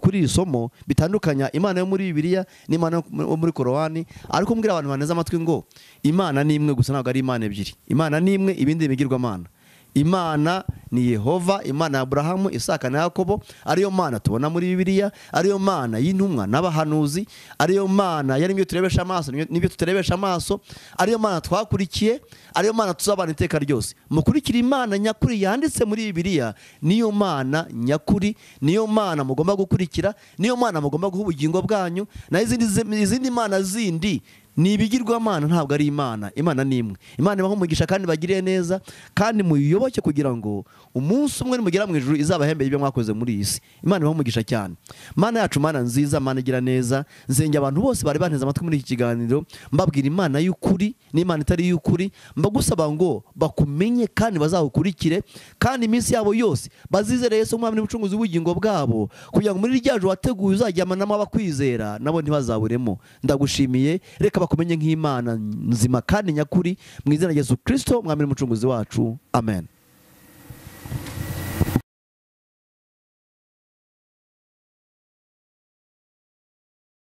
kuri iri somo bitandukanya Imana yo muri Bibiliya n'Imana yo muri Korani, ariko mbwira abantu baneze amatwi ngo Imana ni imwe gusa, ntabwo ari Imana ebyiri. Imana ni imwe, ibindi bigirwamana. Imana ni Yehova, Imana ya Abrahamu, Isaka na Yakobo, ariyo Mana tubona muri Bibiliya, ariyo Mana y'intumwa n'abahanuzi, ariyo Mana yari ibyo turebesha amaso n'ibyo tuterebesha amaso, ariyo Mana twakurikiye, ariyo Mana tuzabana iteka ryose. Mukurikira Imana nyakuri yanditse muri Bibiliya, niyo Mana nyakuri, niyo Mana mugomba gukurikira, niyo Mana mugomba guha ubugingo bwanyu. Na izindi mana zindi ni ibigirwamana, ntabwo ari Imana. Imana ni imwe. Imana ibaha umugisha kandi bagiriye neza, kandi muyoboke kugira ngo umunsi umwe nimugera mu ijuru izabahembere ibyo mwakoze muri iyi si. Imana ibaha umugisha cyane. Mana yacu, Mana nziza, Mana igira neza, nzenge abantu bose bari banteze amatwi muri iki kiganiro, mbabwira Imana y'ukuri n'Imana itari y'ukuri, mbagusaba ngo bakumenye kandi bazagukurikire, kandi iminsi yabo yose bazizere Yesu umwami n'umucunguzi w'ubugingo bwabo, kugira ngo muri rya joro wateguye uzajyamanamo abakwizera nabo ntibazaburemo. Ndagushimiye, reka bakumenye nk'Imana nzima kandi nyakuri, mu izina rya Yesu Kristo mwami n'umucunguzi wacu. Amen.